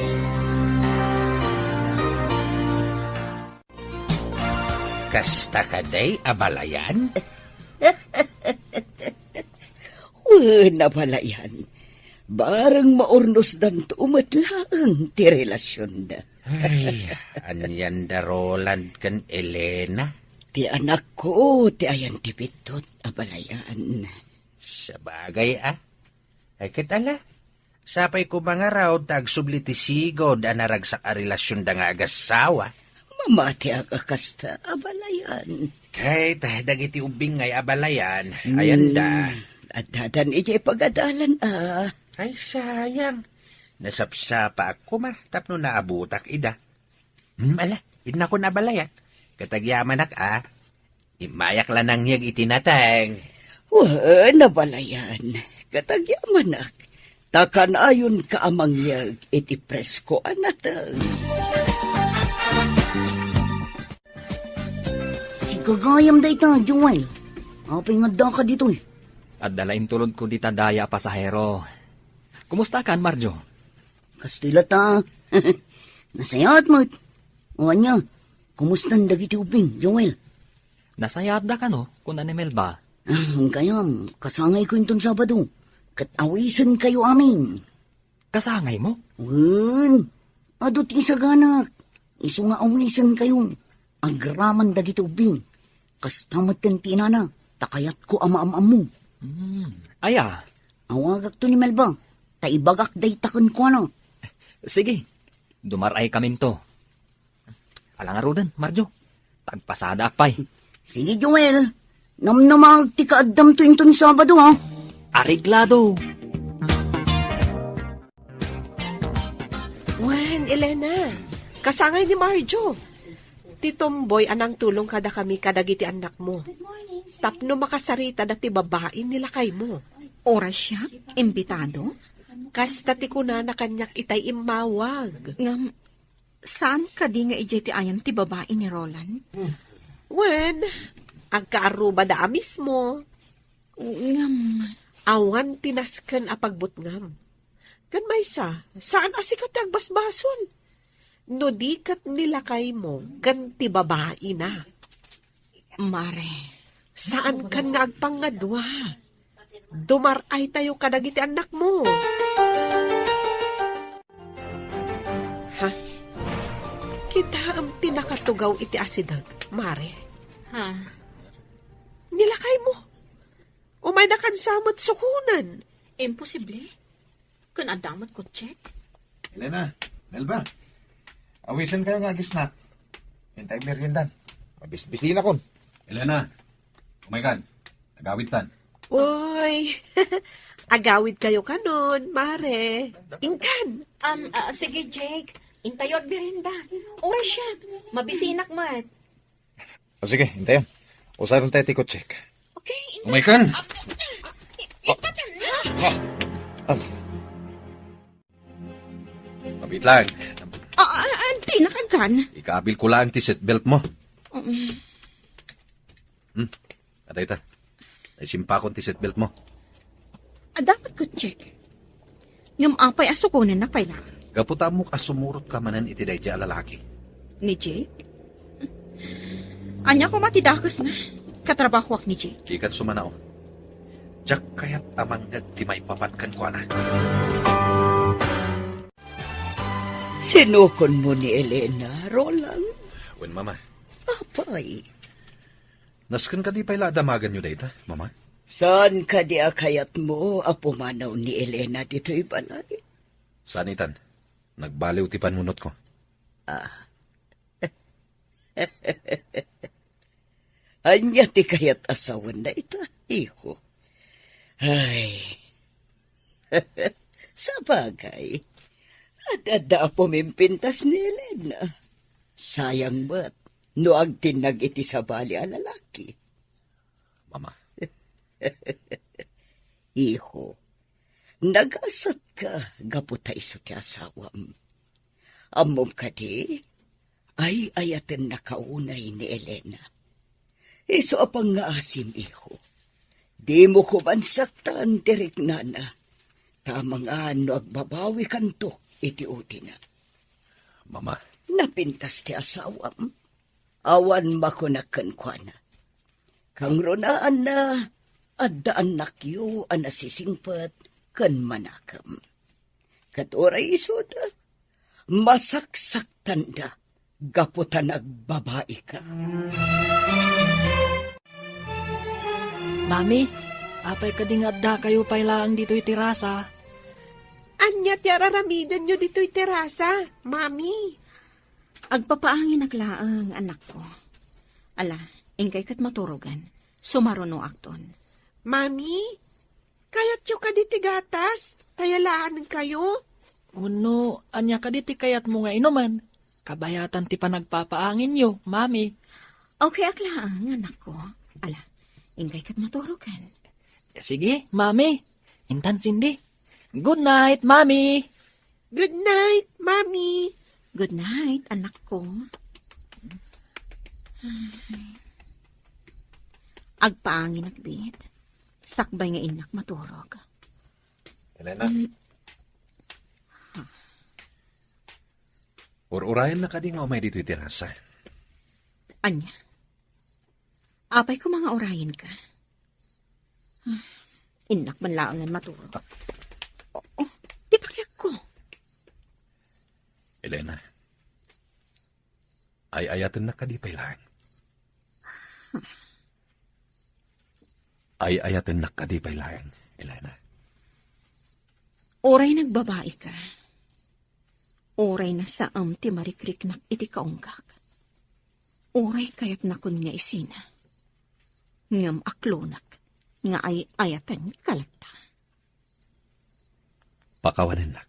Kasta kadi, abalayan? Wen, abalayan. Bareng maurnosdanto met laeng ti relasionda. Ay, anian da Roland ken Elena? Ti anakko ti ayan ti biddut, abalayan. Sabagay a. Ay, ket ala, sapay koma ngarud ta agsubli ti sigud a naragsak a relasionda nga agassawa. Mamatiak a kasta, abalayan. Ket dagiti ubbing ngay, abalayan, ayanda. Hmm, addadan idiay pagadalan a. Ay, sayang. Nasapsapaak koma tapno naabutak ida. Hmm, ala, innakon, abalayan. Ket agyamanak a. Immayak la nangyeg iti nateng. Wen, abalayan. Ket agyamanak. Ta kanayonka a mangyeg iti presko a nateng. Sika gayam dayta, Joel. Apay nga addaka ditoy? Adda la intulodko dita daya a pasahero. Kumustakan, Marjo? Kastoy latta. Nasayaat met. O ania, kumustan dagiti ubbing, Joel? Nasayaatda kano, kuna ni Melba. Ah, kayam, kasangayko inton Sabado. Ket awisenkayo amin. Kasangaymo? Wen, adu ti isaganak. Isu nga awisenkayo. Agraman dagiti ubbing. Kasta metten ti inana, ta kayatko a maam-ammo. Hmm, aya? Awagakto ni Melba, ta ibagak dayta kenkuana. Sige, dumar-ay kaminto. Ala ngaruden, Marjo, tagpasadaak pay. Sige, Joel, namnamag ti kaaddamto inton Sabado, ha? Areglado. Wen, Elena, kasangay ni Marjo. Ti tomboy a nangtulong kadakami kadagiti annakmo. Tapno makasaritada ti babain ni lakaymo. Oras siya, imbitado? Kasta ti kunana kaniak itay immawag. Ngam, saan kadi nga idiay ti ayan ti babai ni Roland? Wen, agkaarrubada a mismo. Ngam. Awan ti nasken a pagbutngam. Ken maysa, saan a sika ti agbasbasol. No di ket ni lakaymo ken ti babaina. Mare. Saan kan nga agpangadua. Dumar-aytayo kadagiti annakmo. Ha? Kitaem ti nakatugaw iti asideg, Mare. Ha? Ni lakaymo. Umayna kansa met sukonen. Imposible. Kun adda met kotse. Elena, Melba, awisenkayo nga agisnak. Intay meriendan. Mabisbisinakon. Elena, umaykan. Agawidtan. Uy, agawidkayo kanon, Mare. Inkan. Um, ah, sige, Jake. Intayo agmerienda. Oras siya. Mabisinak met. O sige, intayon. Usaron tayo ti kutsek. Okay, intayon. Umaykan. Ah, ah, ah, ah, ah. Mabitlang. Ah, ah, ah, di nakagan. Ikabil ko lang ti seatbelt mo. Um. Hmm. Adayta. Naisimpakon ti seatbelt mo. Adda met kotse. Ngem apay a sukonennak pay la? Gapu ta ammok a sumurotka manen iti daydiay a lalaki. Ni Jake? Ania koma ti dakesna? Katrabahoak ni Jake. Dikan sumanaw. Diak kayat a mangngeg ti maipapan kenkuana. Sinukonmo ni Elena, Roland? Wen, Mama. Apay? Nasken kadi pay la a damaganyo dayta, Mama? Saan kadi a kayatmo a pumanaw ni Elena ditoy balay? Saan itan. Nagbaliw ti panunotko. Ah. Ania ti kayat a sawen dayta, iho? Ay. Sabagay, ad-adda a pumimpintas ni Elena. Sayang met no agtinnag iti sabali a lalaki. Mama. Iho, nagasatka gapu ta isu ti asawam. Ammom kadi, ay-ayatennaka unay ni Elena. Isu a pangngaasim, iho. Dimo koma saktan ti riknana. Ta amangan no agbabawikanto iti udina. Mama. Napintas ti asawam. Awan makunak kenkuana. Kangrunaanna, adda annakyo a nasisingpet ken manakem. Ket uray isuda, masaksaktanda gapu ta nagbabaika. Mami, apay kadi nga addakayo pay laeng ditoy terasa? Ania ti araramidenyo ditoy terasa, Mami? Agpapaanginak laeng, anakko. Ala, inkay ket maturogen. Sumarunoakton. Mami, kayatyo kadi ti gatas? Tayalaankayo? Wenno, ania kadi ti kayatmo nga inumen? Kabayatan ti panagpapaanginyo, Mami. Okay ak laeng, anakko. Ala, inkay ket maturogen. Sige, Mami. Intan Cindy. Good night, Mami. Good night, Mami. Good night, anakko. Ay. Agpaanginak, bit. Sakbay nga innak maturog. Elena. Mm. Ha? Ur-urayennak kadi nga umay ditoy terasa? Ania? Apay koma nga urayenka? Ah, innak man laengen maturog. Oh, oh, ti pakiakko. Elena, ay-ayatennak kadi pay laeng? Ay-ayatennak kadi pay laeng, Elena? Uray nagbabaika, uray nasaem ti marikriknak iti kaunggak, uray kayatnakon nga isina, ngem aklonak nga ay-ayatenka latta. Pakawanennak.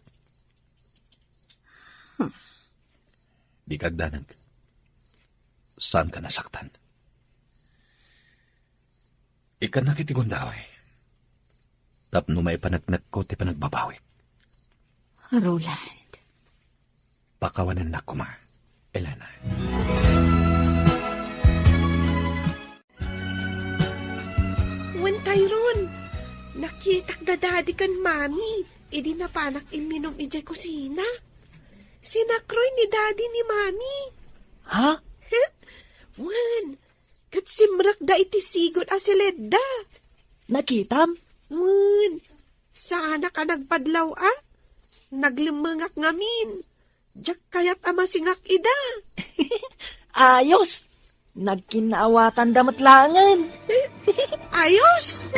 Huh. Dika agdanag. Saanka nasaktan. Ikkannak iti gundaway tapno maipaneknekko ti panagbabawik. Roland. Pakawanennak koma, Elena. Wen, Tyrone, nakitak da Daddy ken Mami idi napanak imminum idiay kusina. Sinakroy ni Daddy ni Mami. Ha? Wen, ket simrekda iti sigud a siledda. Nakitam? Wen, saanak a nagpadlaw a. Naglemmengak ngamin. Diak kayat a masingak ida. Ayos! Nagkinnaawatanda met laengen. Ayos!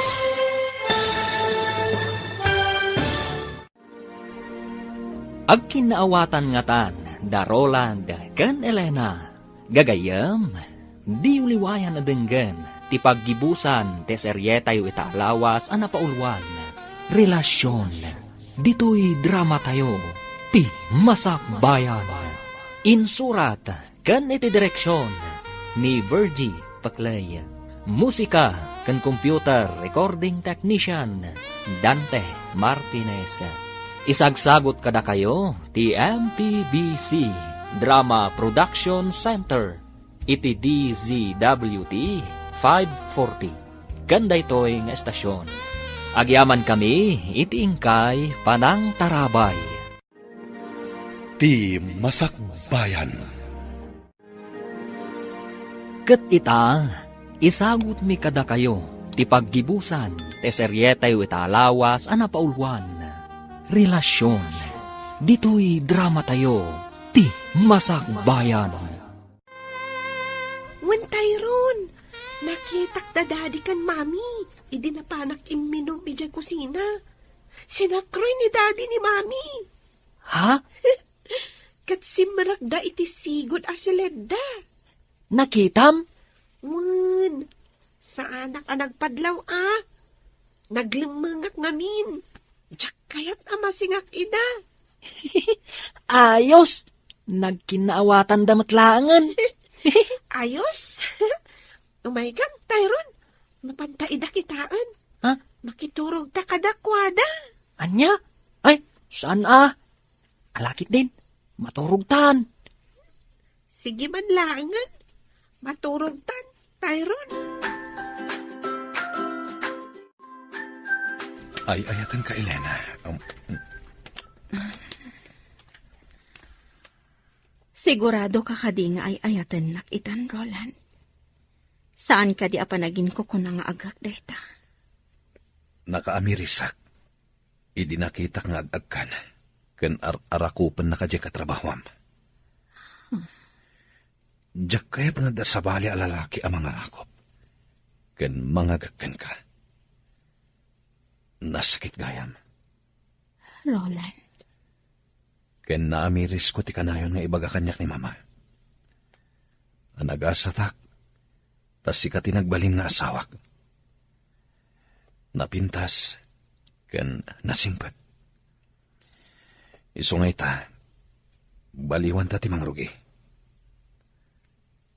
Agkinnaawatan ngatan da Roland ken Elena. Gagayyem, diyo liwayan a denggen ti paggibusan ti serietayo ita a lawas a napauluan, Relasyon. Ditoy dramatayo, ti Masakbayan. Insurat ken iti direksion ni Virgie Paclay. Musika ken computer recording technician, Dante Martinez. Isagsagut kadakayo ti M P B C Drama Production Center iti D Z W T five forty. Ken daytoy nga estasion, agyamankami iti inkay panangtarabay. Ti Masakbayan. Ket ita, isagutmi kadakayo ti paggibusan ti serietayo ita a lawas a napauluan, Relasyon. Ditoy dramatayo, ti Masakbayan. Wen, Tyrone, nakitak da Daddy ken Mami idi napanak imminum idiay kusina. Sinakroy ni Daddy ni Mami. Ha? Ket simrekda iti sigud a siledda. Nakitam? Wen, saanak a nagpadlaw a. Naglemmengak ngamin. Diak kayat a masingak ida. Ayos! Nagkinnaawatanda met laengen. Ayos? Umaykan, Tyrone. Mapanta ida kitaen. Ha? Makiturogta kadakuada. Ania? Ay, saan a? Ala ketdin, maturogtan. Sige man laengen, maturogtan, Tyrone. Ay-ayatenka, Elena. Um, Sigurado ka kadi nga ay-ayatennak itan, Roland? Saan kadi a panaginkukuna nga agek dayta? Nakaamirisak idi nakitak nga ag-agkan ken ar-arakupennaka diay katrabahuam. Diak kayat nga adda sabali a lalaki a mangarakup ken mangagek kenka. Nasakit gayam. Roland. Ken naamirisko ti kanayon nga ibaga kaniak ni Mama a nagasatak ta sika ti nagbalin nga asawak. Napintas ken nasingpet. Isu nga ita, baliwanta ti mangrugi.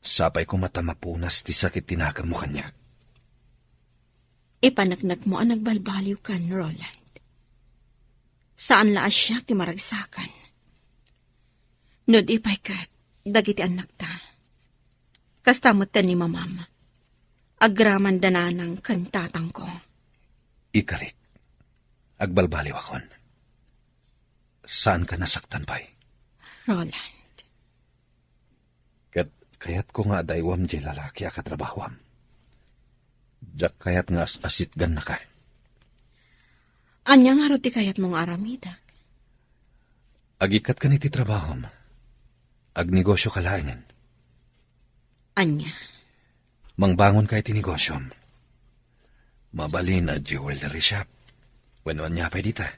Sapay koma ta mapunas ti sakit ti nakemmo kaniak. Ipaneknekmo a nagbalbaliwkan, Roland. Saan la a siak ti maragsakan. No di pay ket dagiti annakta. Kasta met ni mamam. Agramanda nanang ken tatangko. Ikarik, agbalbaliwakon. Saanka nasaktan pay? Roland, Kayatko nga adaywam diay lalaki a katrabahuam. Diak kayat nga as-asitgannaka. Ania ngarud ti kayatmo nga aramidek? Agikkat ken iti trabahom. Agnegosioka laengen. Ania? Mangbangonka iti negosiom. Mabalin a jewelry shop. Wenno ania pay dita?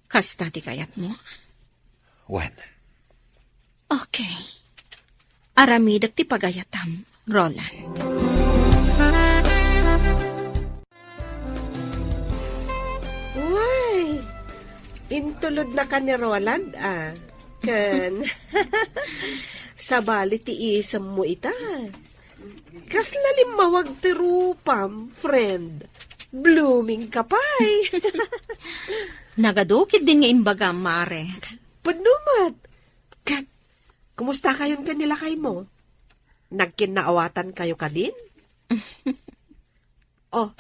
Kasta ti kayatmo? Wen. Okay. Aramidek ti pagayatam, Roland. Way, intulodnaka ni Roland, a. Ken, sabali ti isemmo ita. Kasla limmawag ti rupam, friend. Blooming ka pay. Nagadu ketdin nga imbagam, Mare. Pudno met. Ket, kumusta kayon ken ni lakaymo? Nagkinnaawatan kayo kadin? Oh,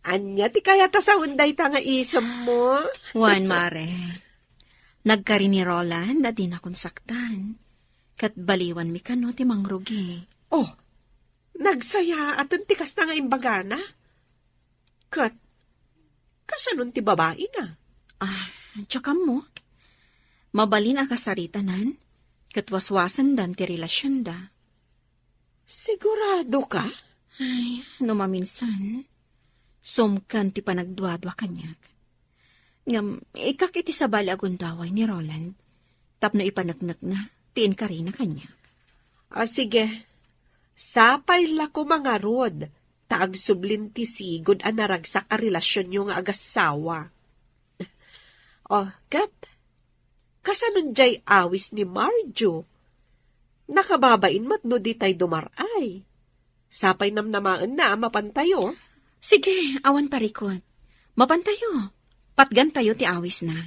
ania ti kayat a sawen dayta nga isemmo? Wen, Mare. Nagkari ni Roland a dinakon saktan. Ket baliwanmi kano ti mangrugi. Oh, nagsayaaten ti kasta nga imbagana? Ket, kasanon ti babaina? Ah, diak ammo. Mabalin a kasaritanan, ket waswasendan ti relasionda. Sigurado ka? Ay, no maminsan, sumkan ti panagduadua kaniak. Ngem, ikkak iti sabali a gundaway ni Roland, tapno ipaneknekna ti inkarina kaniak. Ah, sige. Sapay la koma ngarud, ta agsublin ti sigud a naragsak a relasionyo nga agassawa. Oh, ket, kasanon diay awis ni Marjo? Nakababain met no ditay dumar-ay. Sapay namnamaenna a mapantayo. Sige, awan parikut. Mapantayo. Patgantayo ti awisna.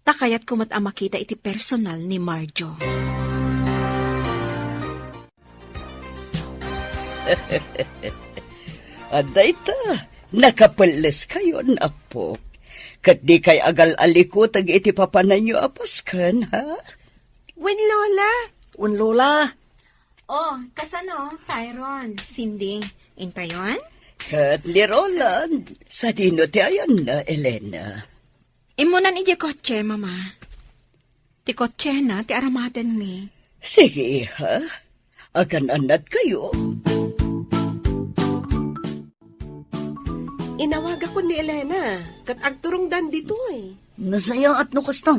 Ta kayatko met a makita iti personal ni Marjo. Adda ita, nakapelles kayon, Apo. Ket dikay agal-alikuteg iti papananyo a pasken, ha? Wen, Lola. Wen, Lola. Oh, kasano, Tyron, Cindy, intayon? Ket ni Roland, sadino ti ayanna, Elena? Immunan idiay kotse, Mama. Ti kotsena ti aramatenmi. Sige, iha. Agan-annad kayo. Inawagakon ni Elena, ket agturongdan ditoy. Nasayaat no kasta.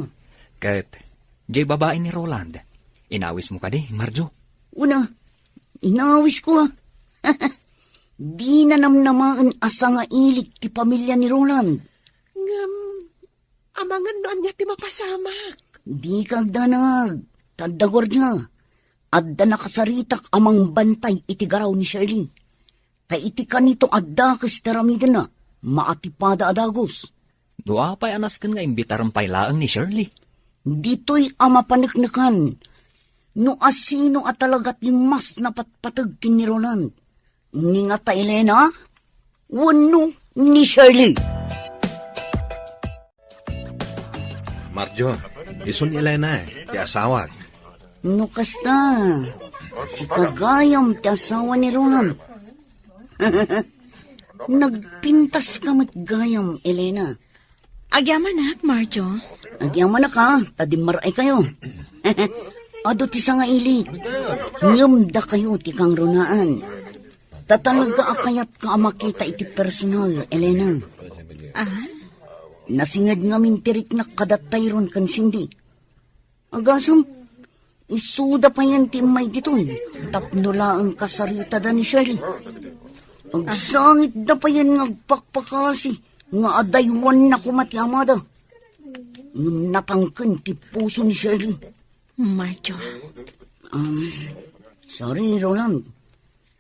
Ket, diay babai ni Roland, inawismo kadi, Marjo? Una, inawisko, a. Dina namnamaen a sangailik ti pamilia ni Roland. Ngem, amangan no ania ti mapasamak. Dika agdanag, ta adda guardia. Adda nakasaritak a mangbantay iti garaw ni Shirley. Ta iti kanito a dakes ti aramidenna, maatipada a dagus. No apay a nasken nga imbitarem pay laeng ni Shirley? Ditoy a mapaneknekan, no asino a talaga ti mas napatpateg ken ni Roland. Ni ngata Elena, wenno ni Shirley? Marjo, isu ni Elena, ti asawak. No kasta, sika gayam ti asawa ni Roland. Nagpintaska met gayam, Elena. Agyamanak, Marjo. Agyamanaka, ta dimmar-ay kayo. Adu ti sangailik. Ngem dakayo ti kangrunaan. Ta talaga a kayatka a makita iti personal, Elena. Ah? Nasinged ngamin ti riknak kada Tyron ken Cindy. Agasem, isuda payen ti immay ditoy, tapno laeng kasaritada ni Shirley. Agsangitda payen nga agpakpakasi nga adaywanna koma ti amada. Ngem natangken ti puso ni Shirley. Marjo. Um, sorry, Roland.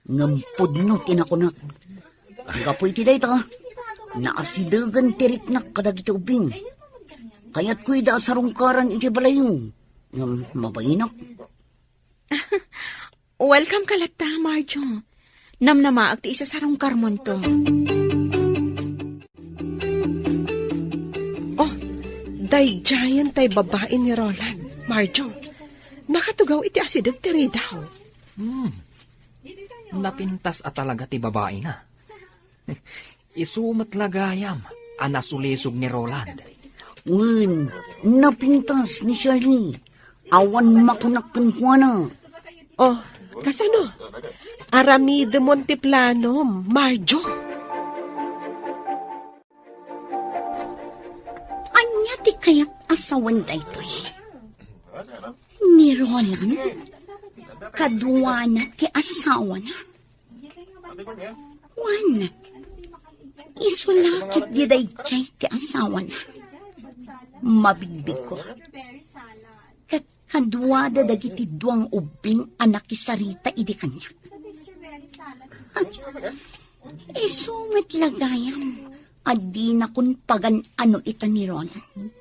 Ngem pudno ti nakunak. Gapu iti dayta, naasidegen ti riknak kadagiti ubbing. Kayatko ida a sarungkaran iti balayyo. Ngem mabainak. Welcome ka latta, Marjo. Namnamaak ti isasarungkarmonto. Oh, daydiayen tay babai ni Roland, Marjo. Nakatugaw iti asideg ti ridaw. Hmm. Napintas a talaga ti babaina. Isu met la gayam a nasulisog ni Roland. Wen, napintas ni Shirley. Awan makunak kenkuana. Oh, kasano? Aramidemon ti planom, Marjo. Ania ti kayat a sawen daytoy? Ni Roland? Kaduana ti asawana? Wen, isu la ketdi daydiay ti asawana. Mabigbigko. Ket kaduada dagiti dua nga ubbing a nakisarita idi kaniak. Isu met la gayam a dinakon pagan-ano ita ni Roland.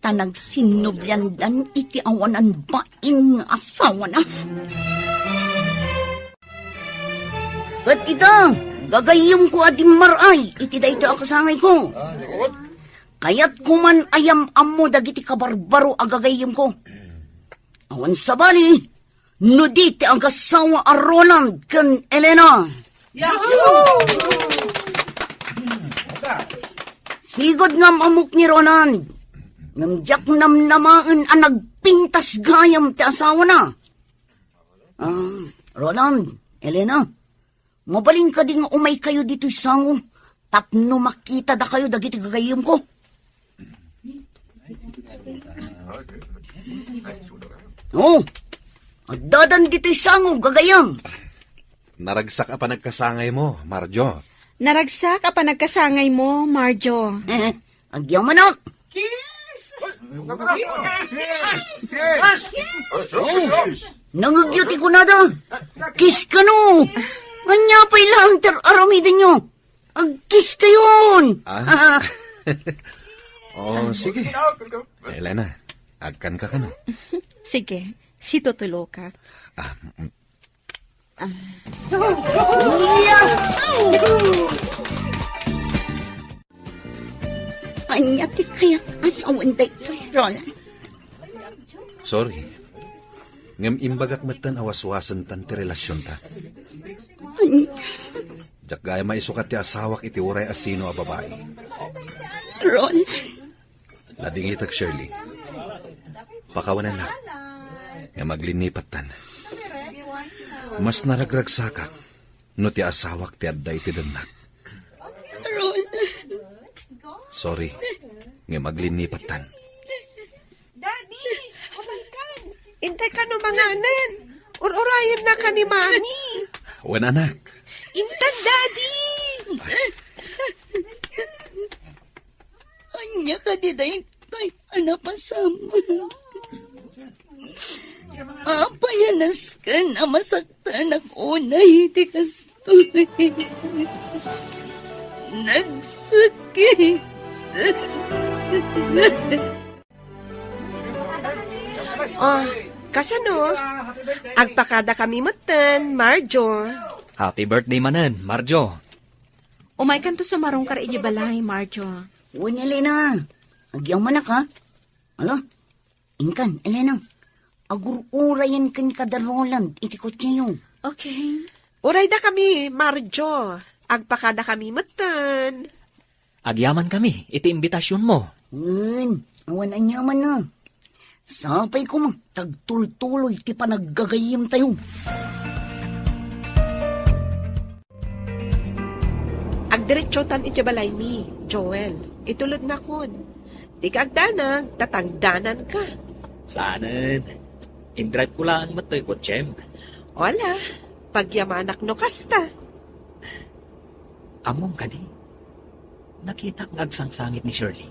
Ta nagsinnubliandan iti awanan bain nga asawana. Ket ita, gagayyemko a dimmaray iti daytoy a kasangayko. Kayatko man a yam-ammo dagiti kabarbaro a gagayyemko. Awan sabali, no di ti agasawa a Roland ken Elena. Yahoo! Sigud nga am-ammok ni Roland. Ngem diak namnamaen a nagpintas gayam ti asawana. Ah, Roland, Elena, mabalin kadi nga umaykayo ditoy sango tapno makitadakayo dagiti gagayyemko? Oh, addadan ditoy sango, gagayyem. Naragsak a panagkasangaymo, Marjo. Naragsak a panagkasangaymo, Marjo. Agyamanak! Kiss! Kiss! Kiss! Oh, nangegyo ti kunada. Kiss kano. Ania pay laeng ti ar-aramidenyo? Agkiss kayon. Ah? Oh, sige. Elena, agkan ka kano? Sige, situtulo ka. Ah, mm. Ania ti kayat a sawen daytoy, Roland? Sorry. Ngem imbagak metten a waswasentan ti relasionta. Ania? Diak gayam a isukat ti asawak iti uray a sino a babai. Roland. Nadingitek, Shirley. Pakawanennak. Ngem aglinnipattan. Mas naragragsakak no ti asawak ti adda iti dennak. Roland. Sorry. Ngem aglinnipattan. Daddy! Umaykan! Intay kano manganen! Ur-urayenna ka ni Mami! Wen, anak. Intan, Daddy! Ania kadi daytoy a napasam? Apay a nasken a masaktanak unay iti kastoy? Nagsakit. Ah, kasano? Agpakada kami metten, Marjo. Happy birthday manen, Marjo. Umaykanto sumarungkar idiay balay, Marjo. Wen, Elena. Agyamanak, ha? Ala, inkan, Elena. Agur-urayen ken kada Roland iti kotseyo. Okay. Uray dakami, Marjo. Agpakada kami metten. Agyaman kami iti imbitasionmo. Wen, awan aniamanna. Sapay koma ta agtultuloy ti panaggagayyemtayo. Agdiretsotan iti balaymi, Joel. Itulodnakon. Dika agdanag, ta tangdananka. Saanen. Indrive ko laeng met toy kotsem. Wala. Pagyamanak no kasta. Ammom kadi? Nakitak nga agsangsangit ni Shirley.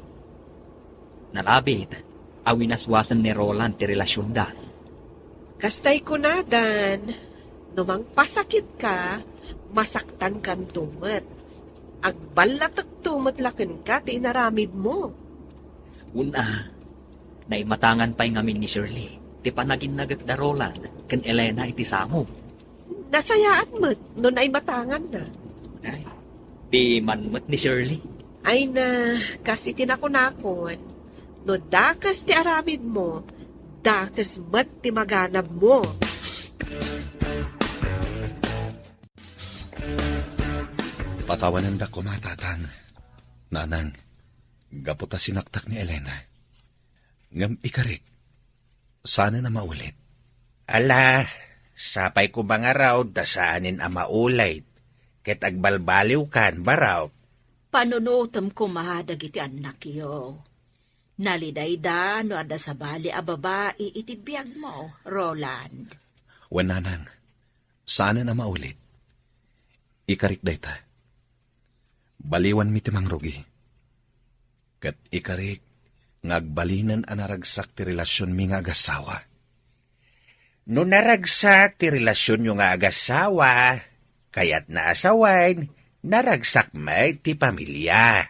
Nalabit a winaswasen ni Roland ti relasionda. Kastay kunadan, no mangpasakitka, masaktankanto met. Agballatekto met la kenka ti inaramidmo. Una, naimatangan pay ngamin ni Shirley ti panaginnagek da Roland ken Elena iti sango. Nasayaat met no naimatanganna. Ay, piman met ni Shirley. Ay na, kas iti nakunakon, no dakas ti aramidmo, Dakes met ti maganabmo. Patawanendak koma, Tatang, Nanang, gapu ta sinaktak ni Elena. Ngem ikarik, saanen a maulit. Ala, sapay koma ngarud ta saanen a maulit, ket agbalbaliwkan, Barok. Panunotem koma dagiti annakyo. Nalidayda no adda sabali a babai iti biagmo, Roland. Wen, Nanang, saanen a maulit. Ikarik dayta. Baliwanmi ti mangrugi. Ket ikarik nga agbalinen a naragsak ti relasionmi nga agassawa. No naragsak ti relasionyo nga agassawa, kayatna a sawen, naragsak met ti pamilia.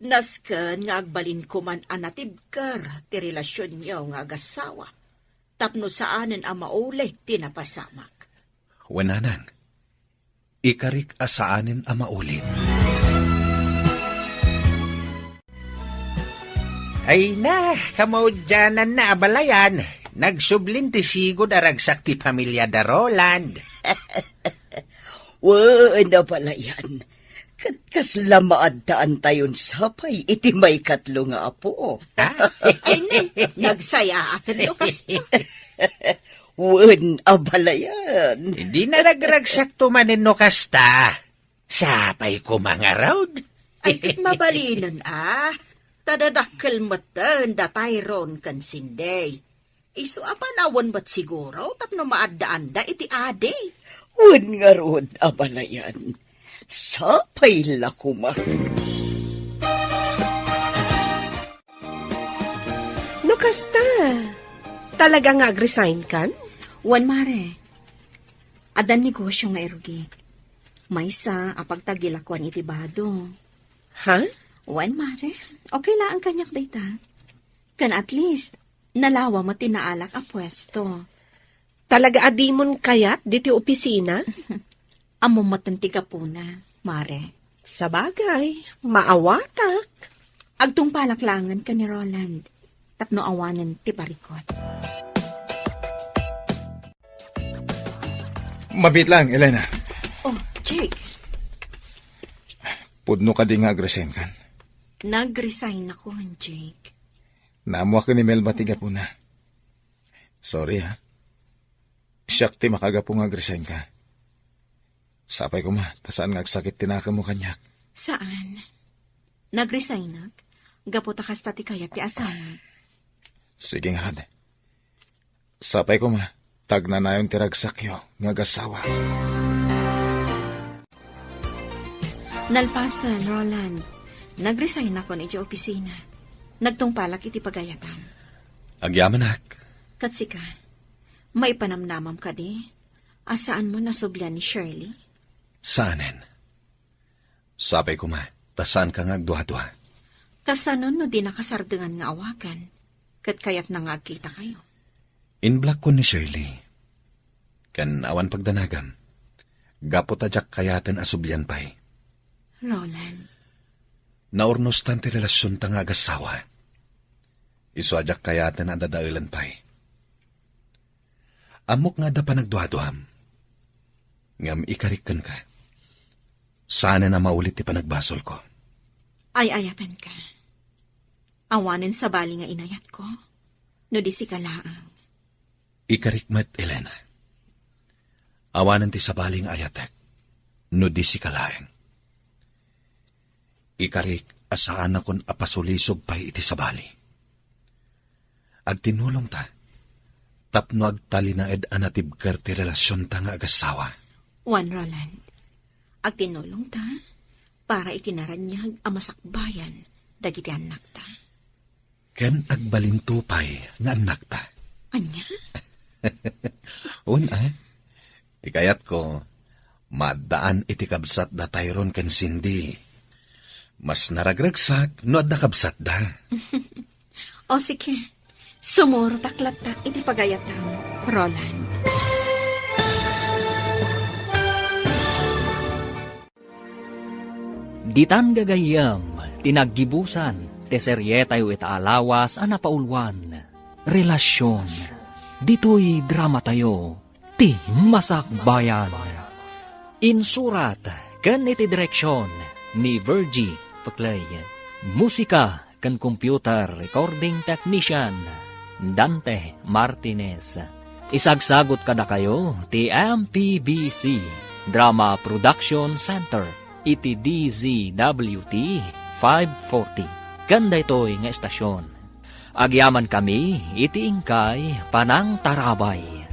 Nasken nga agbalinko man a natibker ti relasionyo nga agassawa, tapno saanen a maulit ti napasamak. Wen, Nanang, ikarik a saanen a maulit. Ay na, kamaudiananna, abalayan. Nagsublin ti sigud a ragsak ti pamilia da Roland. Wen, abalayan. Ket kasla maaddaantayon sapay iti maikatlo nga apo. Ay, nay, nagsayaaten no kasta. Wen, abalayan. Dina nagragsakto manen no kasta. Sapay koma ngarud. Ay, ket mabalinen a. Ta dadakkel metten da Tyrone ken Cindy. Isu a panawen met siguro tapno maaddaanda iti adi. Wen ngarud, abalayan. Sapay la koma. No kasta, talaga nga agresign kan? Wen, mare. Addan negosio nga irugik. Maysa a pagtagilakuan iti bado. Ha? Wen, mare. Okay laeng kaniak dayta. Ken at least, nalawa met ti naalak a puesto. Talaga a dimon kayat diti opisina? Ammom metten ti gapuna, mare. Sabagay, maawatak. Agtungpalak laengen ken ni Roland tapno awanen ti parikut. Mabiit lang, Elena. Oh, Jake. Pudno kadi nga agresign kan? Nagresign ako, Jake. Naammoak ni Melba ti gapuna. Sorry, ha. Siak ti makagapu nga agresign ka. Sapay koma, ta saan nga agsakit ti nakemmo kaniak. Saan. Nagresignak gapu ta kasta ti kayat ti asamak. Sige ngarud. Sapay koma, ta agnanayon ti ragsakyo nga agassawa. Nalpasen, Roland. Nagresign akon iti opisina. Nagtungpalak iti pagayatam. Agyamanak. Ket sika, maipanamnamam kadi a saanmo nasublian ni Shirley? Saanen. Sapay koma, ta saanka nga agduadua. Kasano no dinaka sardengan nga awagan, ket kayatna nga agkitakayo? Inblak-kon ni Shirley. Ken awan pagdanagam, gapu ta diak kayaten a sublian pay. Roland. Naurnostan ti relasionta nga agassawa. Isu a diak kayaten a dadaelen pay. Ammok nga adda panagduaduam. Ngem ikarik kenka. Saanen a maulit ti panagbasolko. Ay-ayatenka. Awanen sabali nga inayatko, no di sika laeng. Ikarik met, Elena. Awanen ti sabali nga ayatek, no di sika laeng. Ikarik a saanakon a pasulisog pay iti sabali. Agtinulongta tapno agtalinaed a natibker ti relasionta nga agassawa. Wen, Roland, agtinulongta para iti naraniag a masakbayan dagiti annakta. Ken agbalinto pay nga annakta. Ania? Wen, a. Ti kayatko, maaddaan iti kabsat da Tyrone ken Cindy. Mas naragragsak no adda kabsatda. O sige, sumurotak latta iti pagayatam, Roland. Ditan gagayyem ti naggibusan ti serietayo ita a lawas a napauluan, Relasyon. Ditoy dramatayo, ti Masakbayan. Insurat ken iti direksion ni Virgie Peclay. Musika ken computer recording technician, Dante Martinez. Isagsagut kadakayo ti M P B C Drama Production Center iti D Z W T five forty. Ken daytoy nga estasion, agyamankami iti inkay panangtarabay.